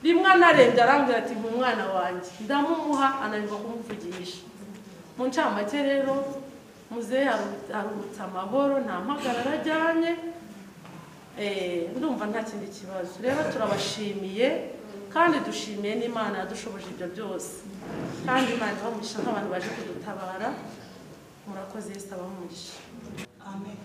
Rimwe anarembye arambwira ati umwana wanjye, ndamumuha ananirwa kumuvugisha. Mu ncamake rero muzehe aruhutse amahoro, nta mpagarara ajyanye, ndumva nta kindi kibazo. Rero turabashimiye kandi dushimiye n'Imana yadushoboje ibyo byose, kandi Imana ibahe umugisha nk'abantu baje kudutabara. Murakoze, Yesu abahe umugisha. Amen.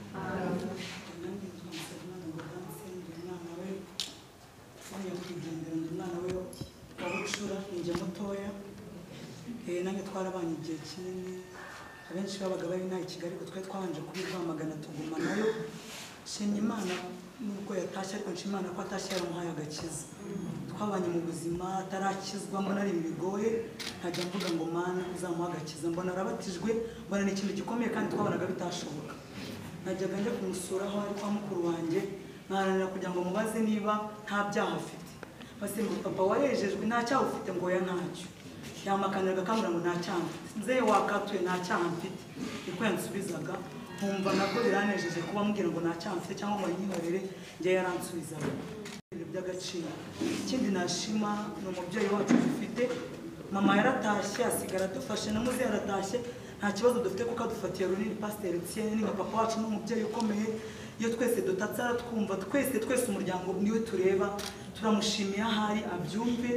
Umwana we wa bucura ninjye mutoya, nanjye twarabanye igihe kinini. Abenshi babaga bari inaha i Kigali, ariko twari twabanje kubirwamagana tuguma nayo. Nshimye Imana nubwo yatashye, ariko nshimye Imana ko atashye yaramuhaye agakiza. Twabanye mu buzima atarakizwa, mbona ari ibintu bigoye, nkajya mvuga ngo Mana uzamuha agakiza. Mbona arabatijwe, mbona ni ikintu gikomeye kandi twabonaga bitashoboka. Najyaga njya kumusura aho ari kwa mukuru wanjye, nkaharanira kugira ngo mubaze niba nta byaha afite. Basi ngo papa warejejwe nta cyaha ufite, ngo oya ntacyo. Yamakaniraga akambwira ngo nta cyaha mfite, nzehe wakatuye nta cyaha mfite, niko yansubizaga. Nkumva nabwo biranejeje kuba ambwira ngo nta cyaha mfite cyangwa ngo anyihorere, njye yaransubizaga. Ibintu by'agaciro. Ikindi nashima ni umubyeyi wacu dufite, mama yaratashye asigara adufashe, na muzehe yaratashye, nta kibazo dufite kuko adufatiye runini. Pasiteri Etienne ni nka papa wacu, ni umubyeyi ukomeye. Iyo twese dutatse aratwumva, twese twese umuryango niwe tureba. Turamushimiye ahari abyumve,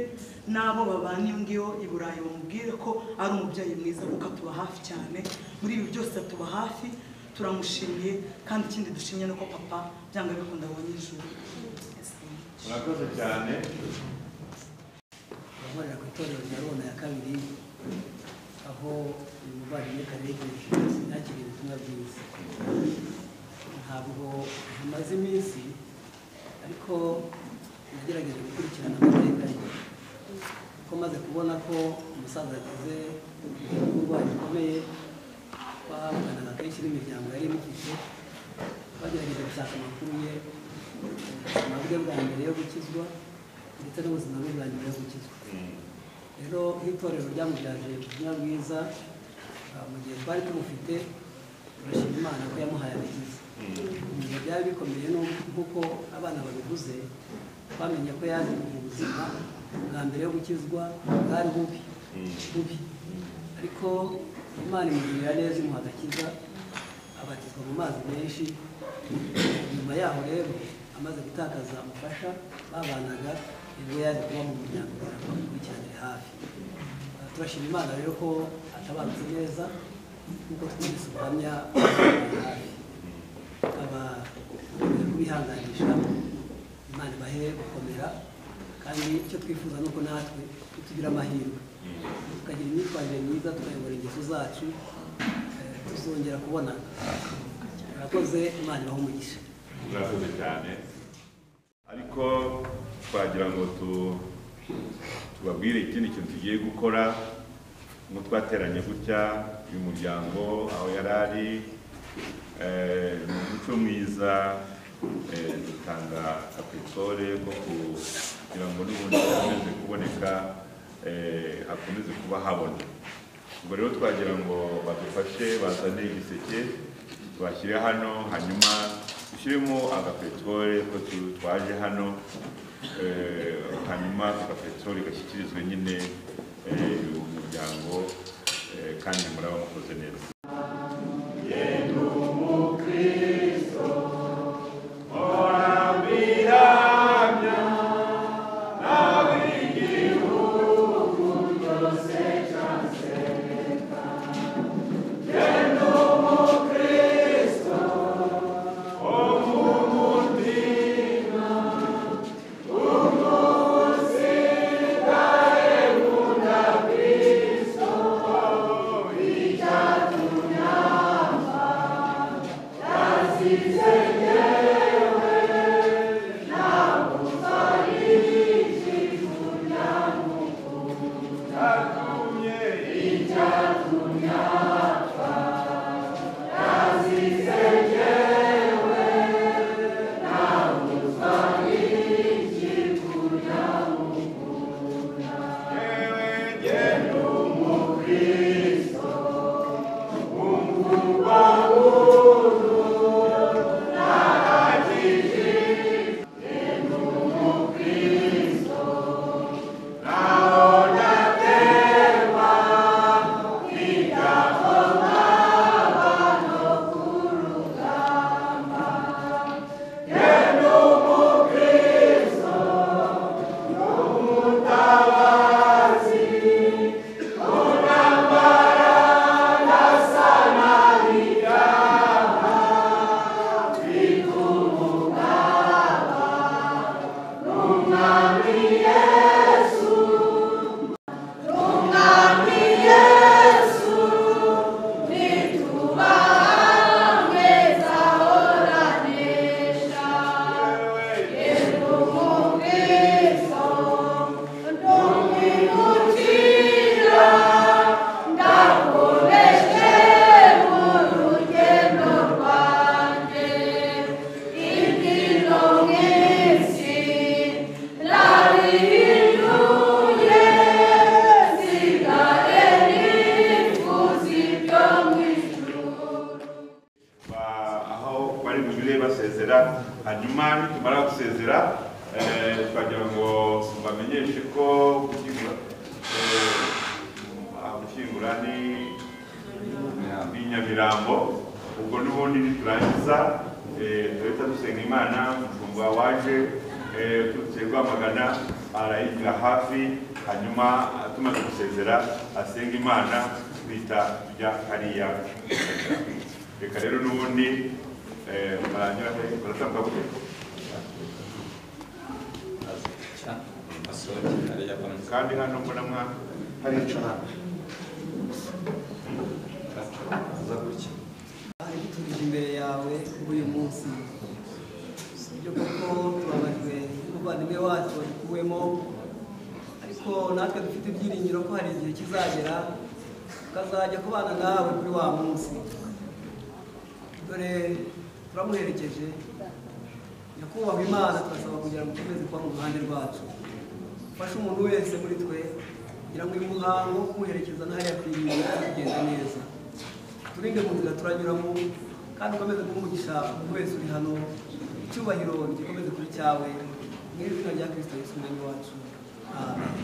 n'abo babana iyo ngiyo i Burayi bamubwire ko ari umubyeyi mwiza kuko atuba hafi cyane muri ibi byose, atuba hafi, turamushimiye. Kandi ikindi dushimye nuko papa byanga bikunda abonye ijuru. Murakoze cyane. Nkorera ku itorero rya Rubona ya kabiri, aho uyu muvandimwe Karege yakiriye ubutumwa bwiza. Ntabwo bimaze iminsi, ariko nagerageje gukurikirana amateka ye. Ko maze kubona ko umusaza yagize uburwayi bukomeye, twavuganaga kenshi n'imiryango yari imukije, twagerageje gushaka amakuru ye, ubuzima bwe bwa mbere yo gukizwa ndetse n'ubuzima bwe bwa nyuma yo gukizwa. Rero nk'itorero ryamubyaje ubutumwa bwiza, mu gihe twari tumufite turashima Imana ko yamuhaye agakiza. Mu gihe byari bikomeye nk'uko abana babivuze, twamenye ko yaje mu buzima bwa mbere yo gukizwa bwari bubi bubi, ariko Imana imugirira neza imuha agakiza, abatizwa mu mazi menshi. Nyuma yaho rero amaze gutakaza umufasha babanaga, nibwo yaje kuba mu muryango kugira ngo bamukurikiranire hafi. Turashima Imana rero ko atabarutse neza nk'uko twumvise ubuhamya hafi, tukaba kubihanganisha. Imana ibahe gukomera, kandi icyo twifuza ni uko natwe tugira amahirwe tukagira imyitwarire myiza, tukayobora ingeso zacu, tuzongera kubonana. Murakoze, Imana ibahe umugisha. Murakoze cyane. Ariko twagira ngo tubabwire ikindi kintu tugiye gukora. Ngo twateranye gutya uyu muryango aho yari ari, ni umuco mwiza, dutanga kapitole ko kugira ngo n'ubundi hakomeze kuboneka, hakomeze kuba habona. Ubwo rero twagira ngo badufashe bazane igiseke bashyire hano, hanyuma dushyiremo agapetrole ko twaje hano, hanyuma agapetrole gashyikirizwe nyine umuryango, kandi muraba mukoze neza. Hanyuma nitumara gusezera, twagira ngo bamenyeshe ko gushyingura ni Nyamirambo. Ubwo n'ubundi niturangiza turahita dusenga Imana. Umushumba waje uturutse Rwamagana arayigira hafi, hanyuma tumaze gusezera asenga Imana twita tujya hariya. Reka rero n'ubundi baratambuka gute? Kandi hano mbona mwa hari turije imbere yawe uyu munsi, sibyo koko tubabajwe n'umuvandimwe wacu wadukuwemo, ariko Ariko natwe dufite ibyiringiro ko hari igihe kizagera tukazajya kubana nawe kuri wa munsi. Dore turamuherekeje nyakubahwa Imana, turasaba kugira ngo ukomeze kuba mu ruhande rwacu, ufashe umuntu wese muri twe kugira ngo uyu muhango wo kumuherekeza n'ahariya kwirinda kugenda neza, turinde mu nzira turanyuramo, kandi ukomeze kumugisha umuntu wese uri hano. Icyubahiro gikomeze kuri cyawe mu izina rya Kristo Yesu Umwami wacu, amen.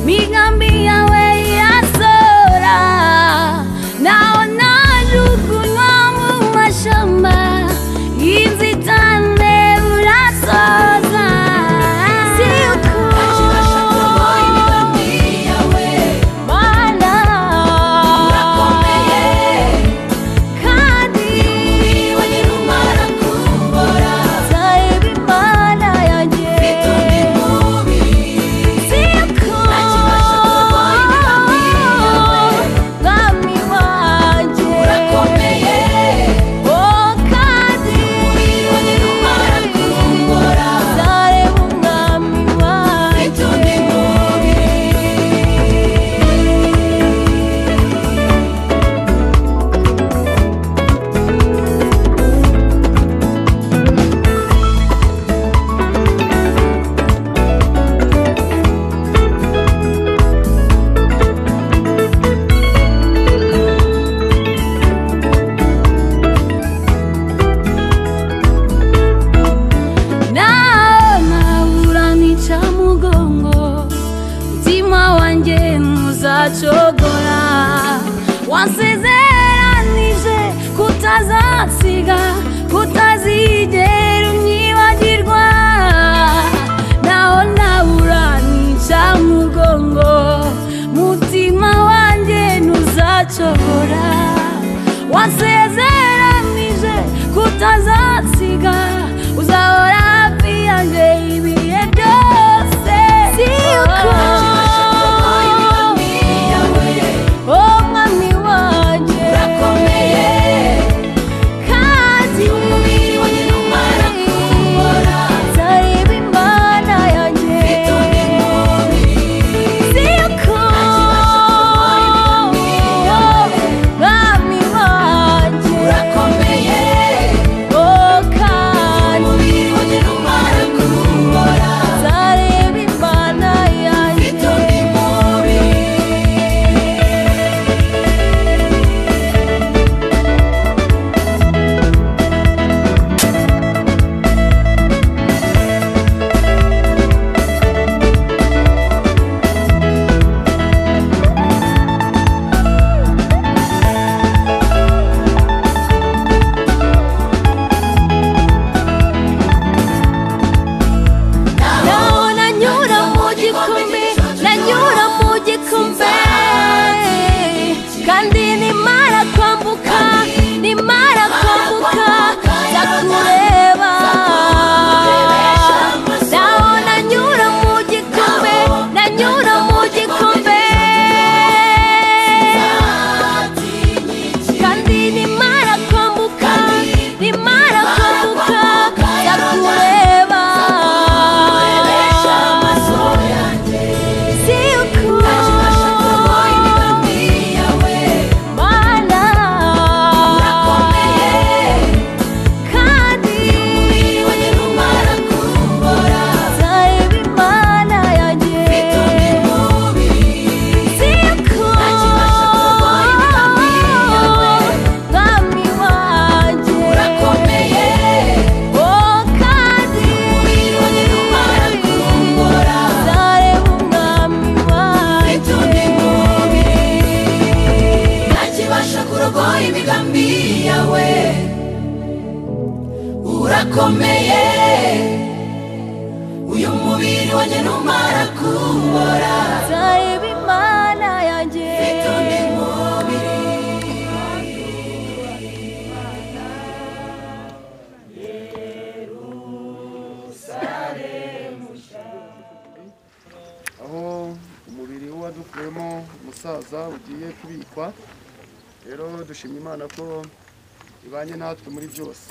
Migambi yawe irasora. Naona Turimo umusaza ugiye kubikwa. Rero dushimye Imana ko ibanye natwe muri byose.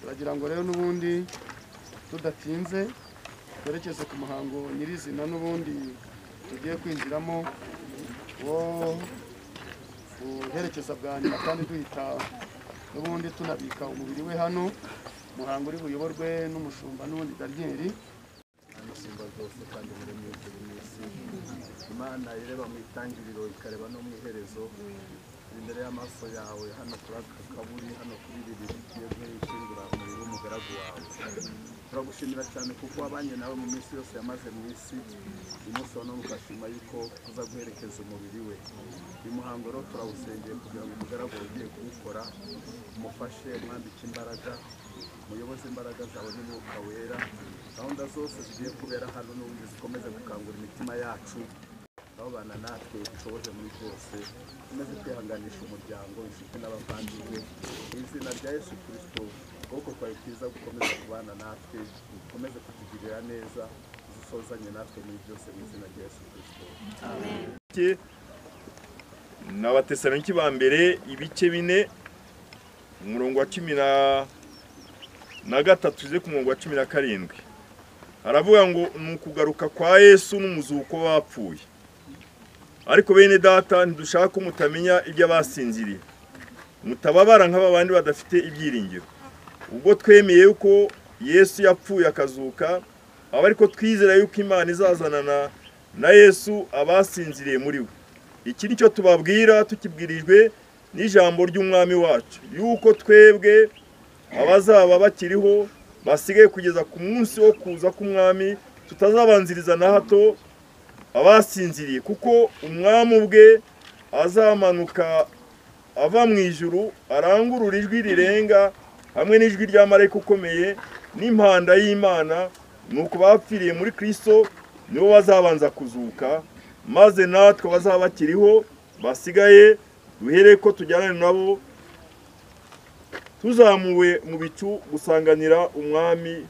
Turagira ngo rero n'ubundi tudatinze twerekeze ku muhango nyirizina n'ubundi tugiye kwinjiramo wo guherekeza bwa nyuma, kandi duhita n'ubundi tunabika umubiri we hano. Umuhango uri buyoborwe n'umushumba n'ubundi Daniel. Imana ireba mu itangiriro ikareba no mu iherezo, imbere y'amaso yawe hano kuri aka kaburi, hano kuri iri tugiye gushyingura umubiri w'umugaragu wawe. Turagushimira cyane kuko wabanye nawe mu minsi yose yamaze mu isi. Uyu munsi wa none ukashima yuko uza guherekeza umubiri we. Uyu muhango rero turawusengeye kugira ngo umugaragu ugiye kuwukora umufashe, umwambike imbaraga, umuyoboze imbaraga zawe n'umwuka wera. Gahunda zose zigiye kubera hano n'ubundi zikomeze gukangura imitima yacu, abana natwe dushoboze muri byose, ukomeze kwihanganisha umuryango, inshuti n'abavandimwe. Mu izina rya Yesu Kristo, ukuboko kwawe kwiza gukomeze kubana natwe, ukomeze kutugirira neza, uzusozanye natwe muri byose mu izina rya Yesu Kristo. Amen. N'Abatesalonike ba mbere ibice 4 umurongo wa 13 tuze ku murongo wa 17 haravuga ngo ni ukugaruka kwa Yesu n'umuzuko w'abapfuye. Ariko bene data, ntidushaka ko mutamenya ibyo abasinziriye, mutababara nk'abandi badafite ibyiringiro. Ubwo twemeye yuko Yesu yapfuye akazuka, aba ariko twizera yuko Imana izazanana na Yesu abasinziriye muri we. Iki nicyo tubabwira tukibwirijwe n'ijambo ry'Umwami wacu, yuko twebwe abazaba bakiriho basigaye kugeza ku munsi wo kuza k'Umwami tutazabanziriza na hato abasinziriye, kuko Umwami ubwe azamanuka ava mu ijuru arangurura ijwi rirenga hamwe n'ijwi rya marayika ukomeye n'impanda y'Imana. Nuko bapfiriye muri Kristo nibo bazabanza kuzuka, maze natwe bazaba bakiriho basigaye duhere ko tujyana nabo tuzamuwe mu bicu gusanganira Umwami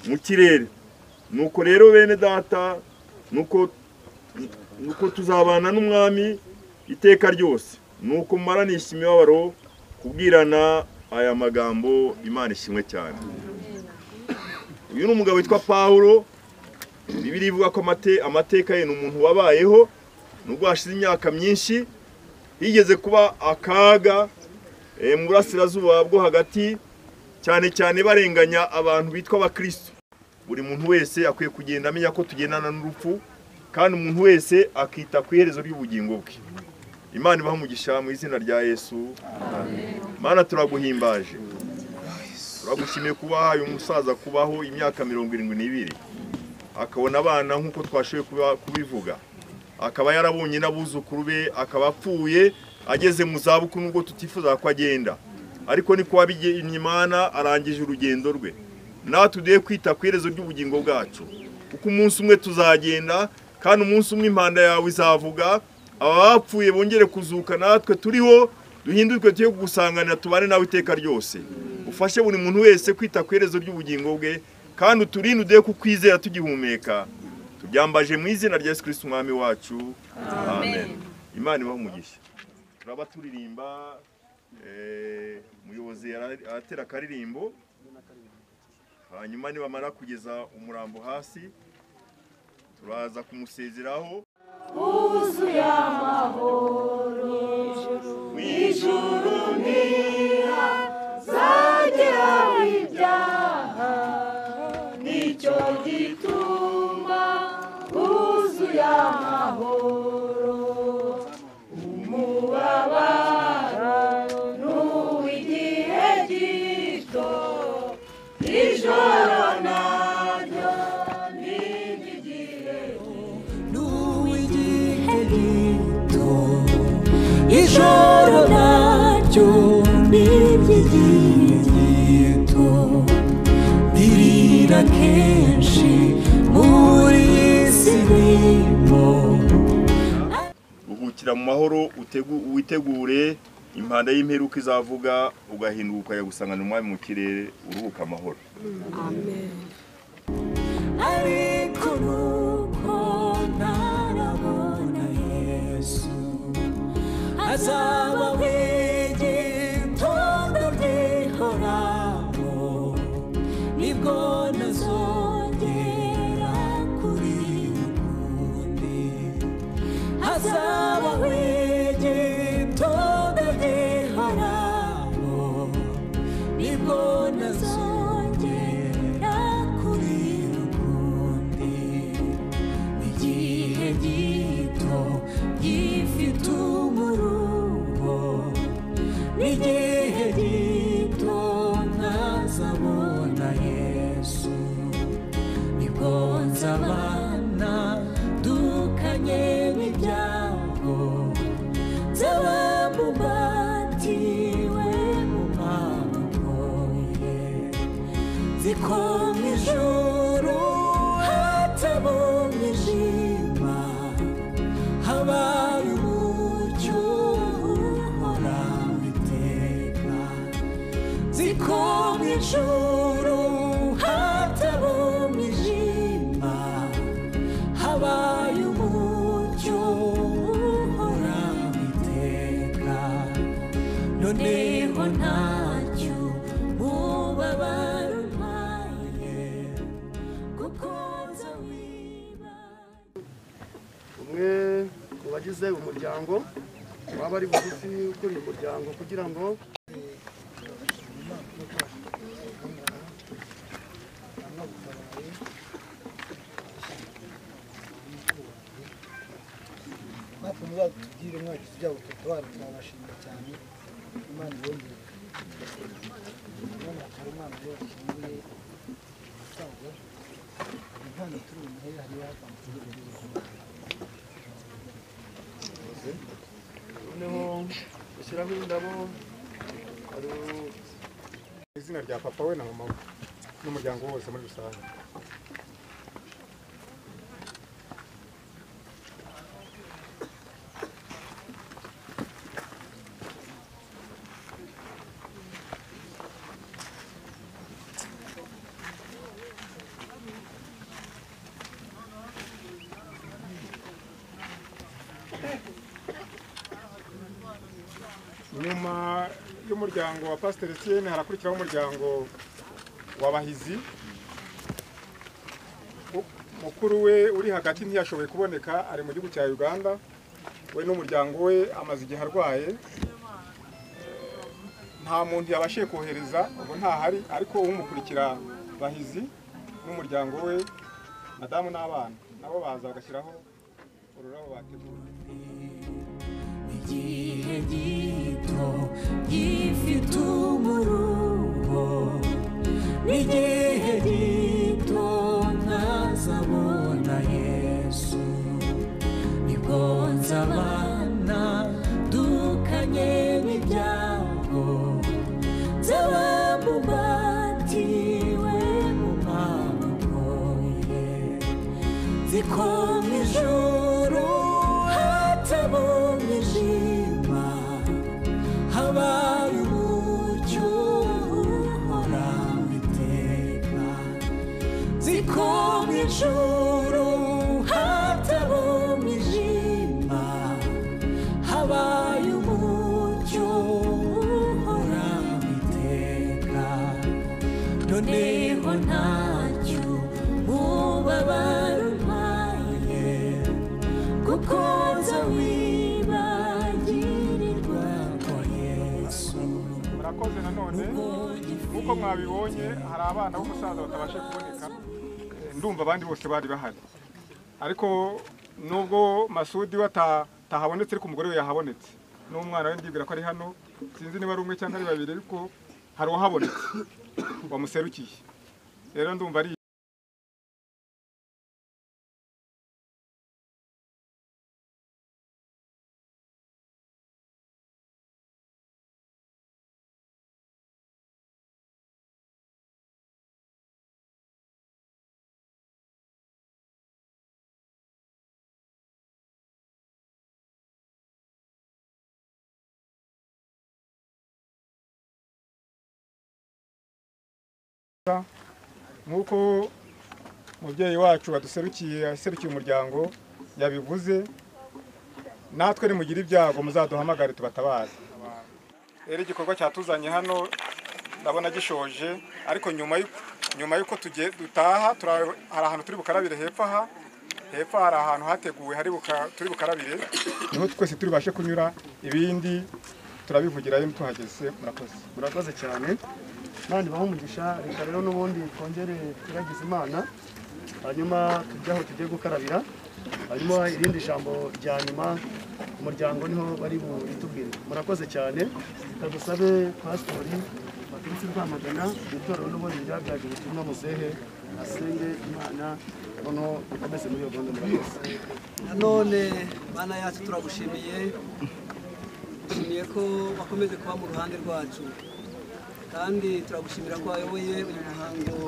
mu kirere. Nuko rero bene data, nuko tuzabana n'Umwami iteka ryose. Nuko maranisha imibabaro kubwirana aya magambo. Imana ishimwe cyane. Uyu ni umugabo witwa Paulo. Bibiliya ivuga ko amateka ye ni umuntu wabayeho nubwo hashize imyaka myinshi. Higeze kuba akaga mu burasirazuba bwo hagati, cyane cyane barenganya abantu bitwa abakristo. Buri muntu wese akwiye kugenda amenya ko tugendana n'urupfu, kandi umuntu wese akita ku iherezo ry'ubugingo bwe. Imana ibahe umugisha mu izina rya Yesu. Amen. Mana, turaguhimbaje, turagushimiye kuba uyu musaza kubaho imyaka 72, akabona abana nk'uko twashoboye kubivuga, akaba yarabonye n'abuzukuru be, akaba apfuye ageze mu zabukuru nubwo tutifuza ko agenda, ariko niko wabigennye Imana, arangije urugendo rwe. Natwe tugiye kwita ku iherezo ry'ubugingo bwacu, kuko umunsi umwe tuzagenda, kandi umunsi umwe impanda yawe izavuga, abapfuye bongere kuzuka, natwe turiho duhindurwe tuye kugusanganira, tubane nawe iteka ryose. Ufashe buri muntu wese kwita ku iherezo ry'ubugingo bwe, kandi uturinde uduhe kukwizera tugihumeka. Tubyambaje mu izina rya Yesu Kristo Umwami wacu. Amen. Imana ibahe umugisha. Turaba turirimba, umuyobozi aratera akaririmbo, hanyuma nibamara kugeza umurambo hasi turaza kumusezeraho. Wuzuye amahoro mu ijuru ntihazagera ibyaha, nicyo gituma wuzuye amahoro. Umubabaro n'uw'igihe gito, ijoro naryo ni iry'igihe gito, ijoro naryo ni iry'igihe gito. Ndirira kenshi muri iyi si ndimo. Ruhukira mu mahoro, witegure impanda y'imperuka izavuga, ugahinduka ukajya gusangana Umwami mu kirere, uruhuka amahoro. Amen. Ariko nuko nta Hazaba igitondo gihoraho, nibwo ntazongera kurira ukundi. Hazaba igitondo gihoraho, nibwo ntazongera kurira ukundi. Igihe gito gifite umuruho, n'igihe gito ntazabona Yesu, nibwo nzabana dukanye n'ibyago, nzaba mbumbatiwe mu maboko ye. Nzi ko mu ijuru hataba umwijima, habaye umucyo uhoraho iteka. Nzi ko mu ijuru hataba umwijima, habaye umucyo uhoraho iteka. Noneho ntacyo mubabaro umpaye, kuko nza wiba. Umwe mu bagize umuryango waba ari bugufi ukuriye umuryango kugira ngo natwe muzatubwire mwagize ibyago tutabara, turabashimira cyane. Imana ibongere. Umwana akaba umwana we washyinguye umusaza, impano turi bumuhe hariyo hatanditse. Noneho gushyiraho indabo hari izina rya papa we na mama we n'umuryango wose muri rusange. Nyuma y'umuryango wa Pastor Etienne harakurikiraho umuryango wa Bahizi. Mukuru we uri hagati ntiyashoboye kuboneka, ari mu gihugu cya Uganda. We n'umuryango we amaze igihe arwaye, nta muntu yabashiye kohereza, ubwo ntahari, ariko umukurikira Bahizi n'umuryango we, madamu n'abana nabo baza bagashyiraho ururabo bateguye. Igihe gito gifite umuruho, n'igihe gito ntazabona Yesu, nibwo nzabana dukanye n'ibyago, nzaba mbumbatiwe mu maboko ye. Nzi ko mu ijuru hataba umwijima, habaye umucyo uhoraho iteka. Nzi ko mu ijuru hataba umwijima, habaye umucyo uhoraho iteka. Noneho ntacyo mubabaro umpaye, kuko nza wibagirirwa kwa Yesu. Murakoze. Nanone nk'uko mwabibonye hari abana b'umusaza batabashe kuboneka, ndumva abandi bose bari bahari, ariko nubwo Masudi we atahabonetse, ariko umugore we yahabonetse n'umwana we ndibwira ko ari hano, sinzi niba ari umwe cyangwa ari babiri, ariko hari uwahabonetse wamuserukiye. Rero ndumva ari Nk'uko umubyeyi wacu waduserukiye aserukiye umuryango yabivuze, Natwe nimugira ibyago muzaduhamagare tubatabaze. Rero igikorwa cyatuzanye hano ndabona gishoje, ariko nyuma yuko tugiye dutaha hari ahantu turi bukarabire hepfo aha. Hepfo hari ahantu hateguwe hari turi bukarabire, niho twese turi bashe kunyura, ibindi turabivugirayo tuhageze. Murakoze. Murakoze cyane. Imana ibahe umugisha. Reka rero n'ubundi twongere turagize Imana, hanyuma tujye aho tugiye gukarabira, hanyuma irindi jambo rya nyuma umuryango niho bari buritubwire. Murakoze cyane. Reka dusabe pasitori baturutse Rwamagana itorero n'ubundi ryabyaje ubutumwa, muzehe asenge Imana noneho dukomeze muri iyo gahunda. Murakoze. Nanone Mana yacu turagushimiye, dushimiye ko wakomeje kuba mu ruhande rwacu, kandi turagushimira ko wayoboye uyu muhango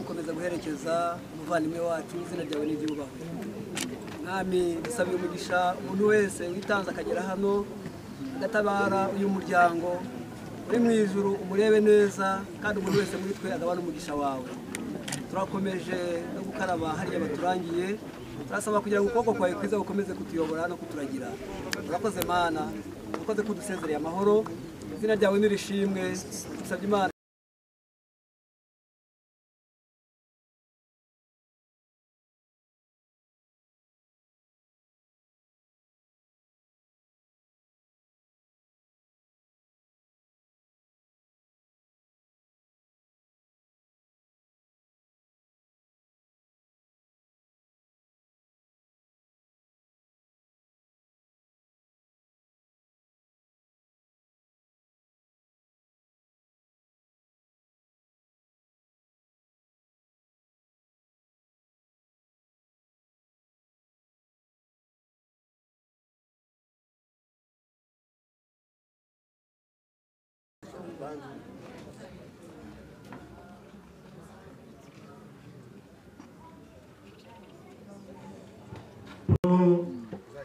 ukomeza guherekeza umuvandimwe wacu. Izina ryawe n'iryubahwe. Mwami, dusabiye umugisha umuntu wese witanze akagera hano agatabara uyu muryango uri mu ijuru, umurebe neza, kandi umuntu wese muri twe agabane umugisha wawe. Turakomeje no gukaraba hariya baturangiye, turasaba kugira ngo ukuboko kwawe kwiza gukomeze kutuyobora no kuturagira. Urakoze Mana, urakoze kudusezereye amahoro. Izina ryawe nirishimwe. Dusabye Imana.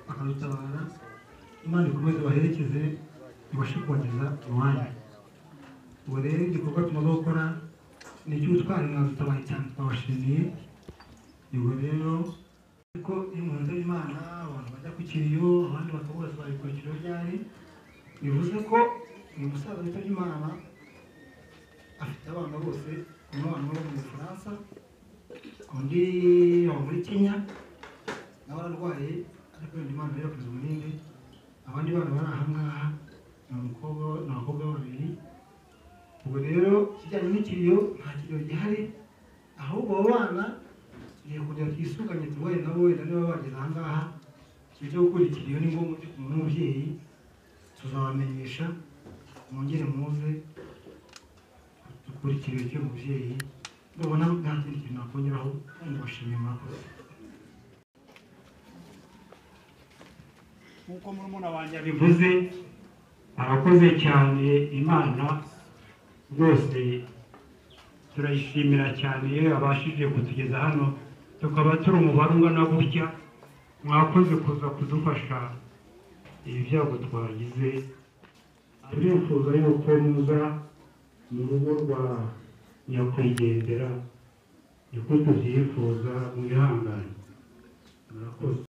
Bakadutabara, Imana ikomeze baherekeze ibashe kubageza iwanyu. Ubu rero igikorwa tumaze gukora ni icy'ubutwari, mwadutabaye cyane, twabashimiye. Ubwo rero ariko iyo umuntu atari Imana, abantu bajya ku kiriyo, abandi bakavuga tuzabikora ikiriyo ryari, bivuze ko uyu musaza witabye Imana afite abana bose, umwe abana bo mu Bufaransa, undi aba muri Kenya, nawe ararwaye, ariko wenda Imana yakoze umurindi. Abandi bana bari aha ngaha ni umukobwa n'abakobwa babiri. Ubwo rero ikijyanye n'ikiriyo nta kiriyo gihari, ahubwo abo bana tugiye kujya twisuganye tubaye nabo, wenda niba bageze aha ngaha ikintu cyo gukora ikiriyo ni ngombwa cyo kumwe n'umubyeyi, tuzabamenyesha mwongere muze dukore ikiriyo cy'umubyeyi. Ndabona nta kindi kintu nakongeraho, kandi bashimiye. Murakoze. Nk'uko murumuna wanjye abivuze, arakoze cyane. Imana rwose turayishimira cyane iyo yabashije kutugeza hano, tukaba turi umubare ungana gutya. Mwakoze kuza kudufasha ibi byago twagize. Turifuza yuko muza mu rugo rwa nyakwigendera, niko tubyifuza, mwihangane. Murakoze.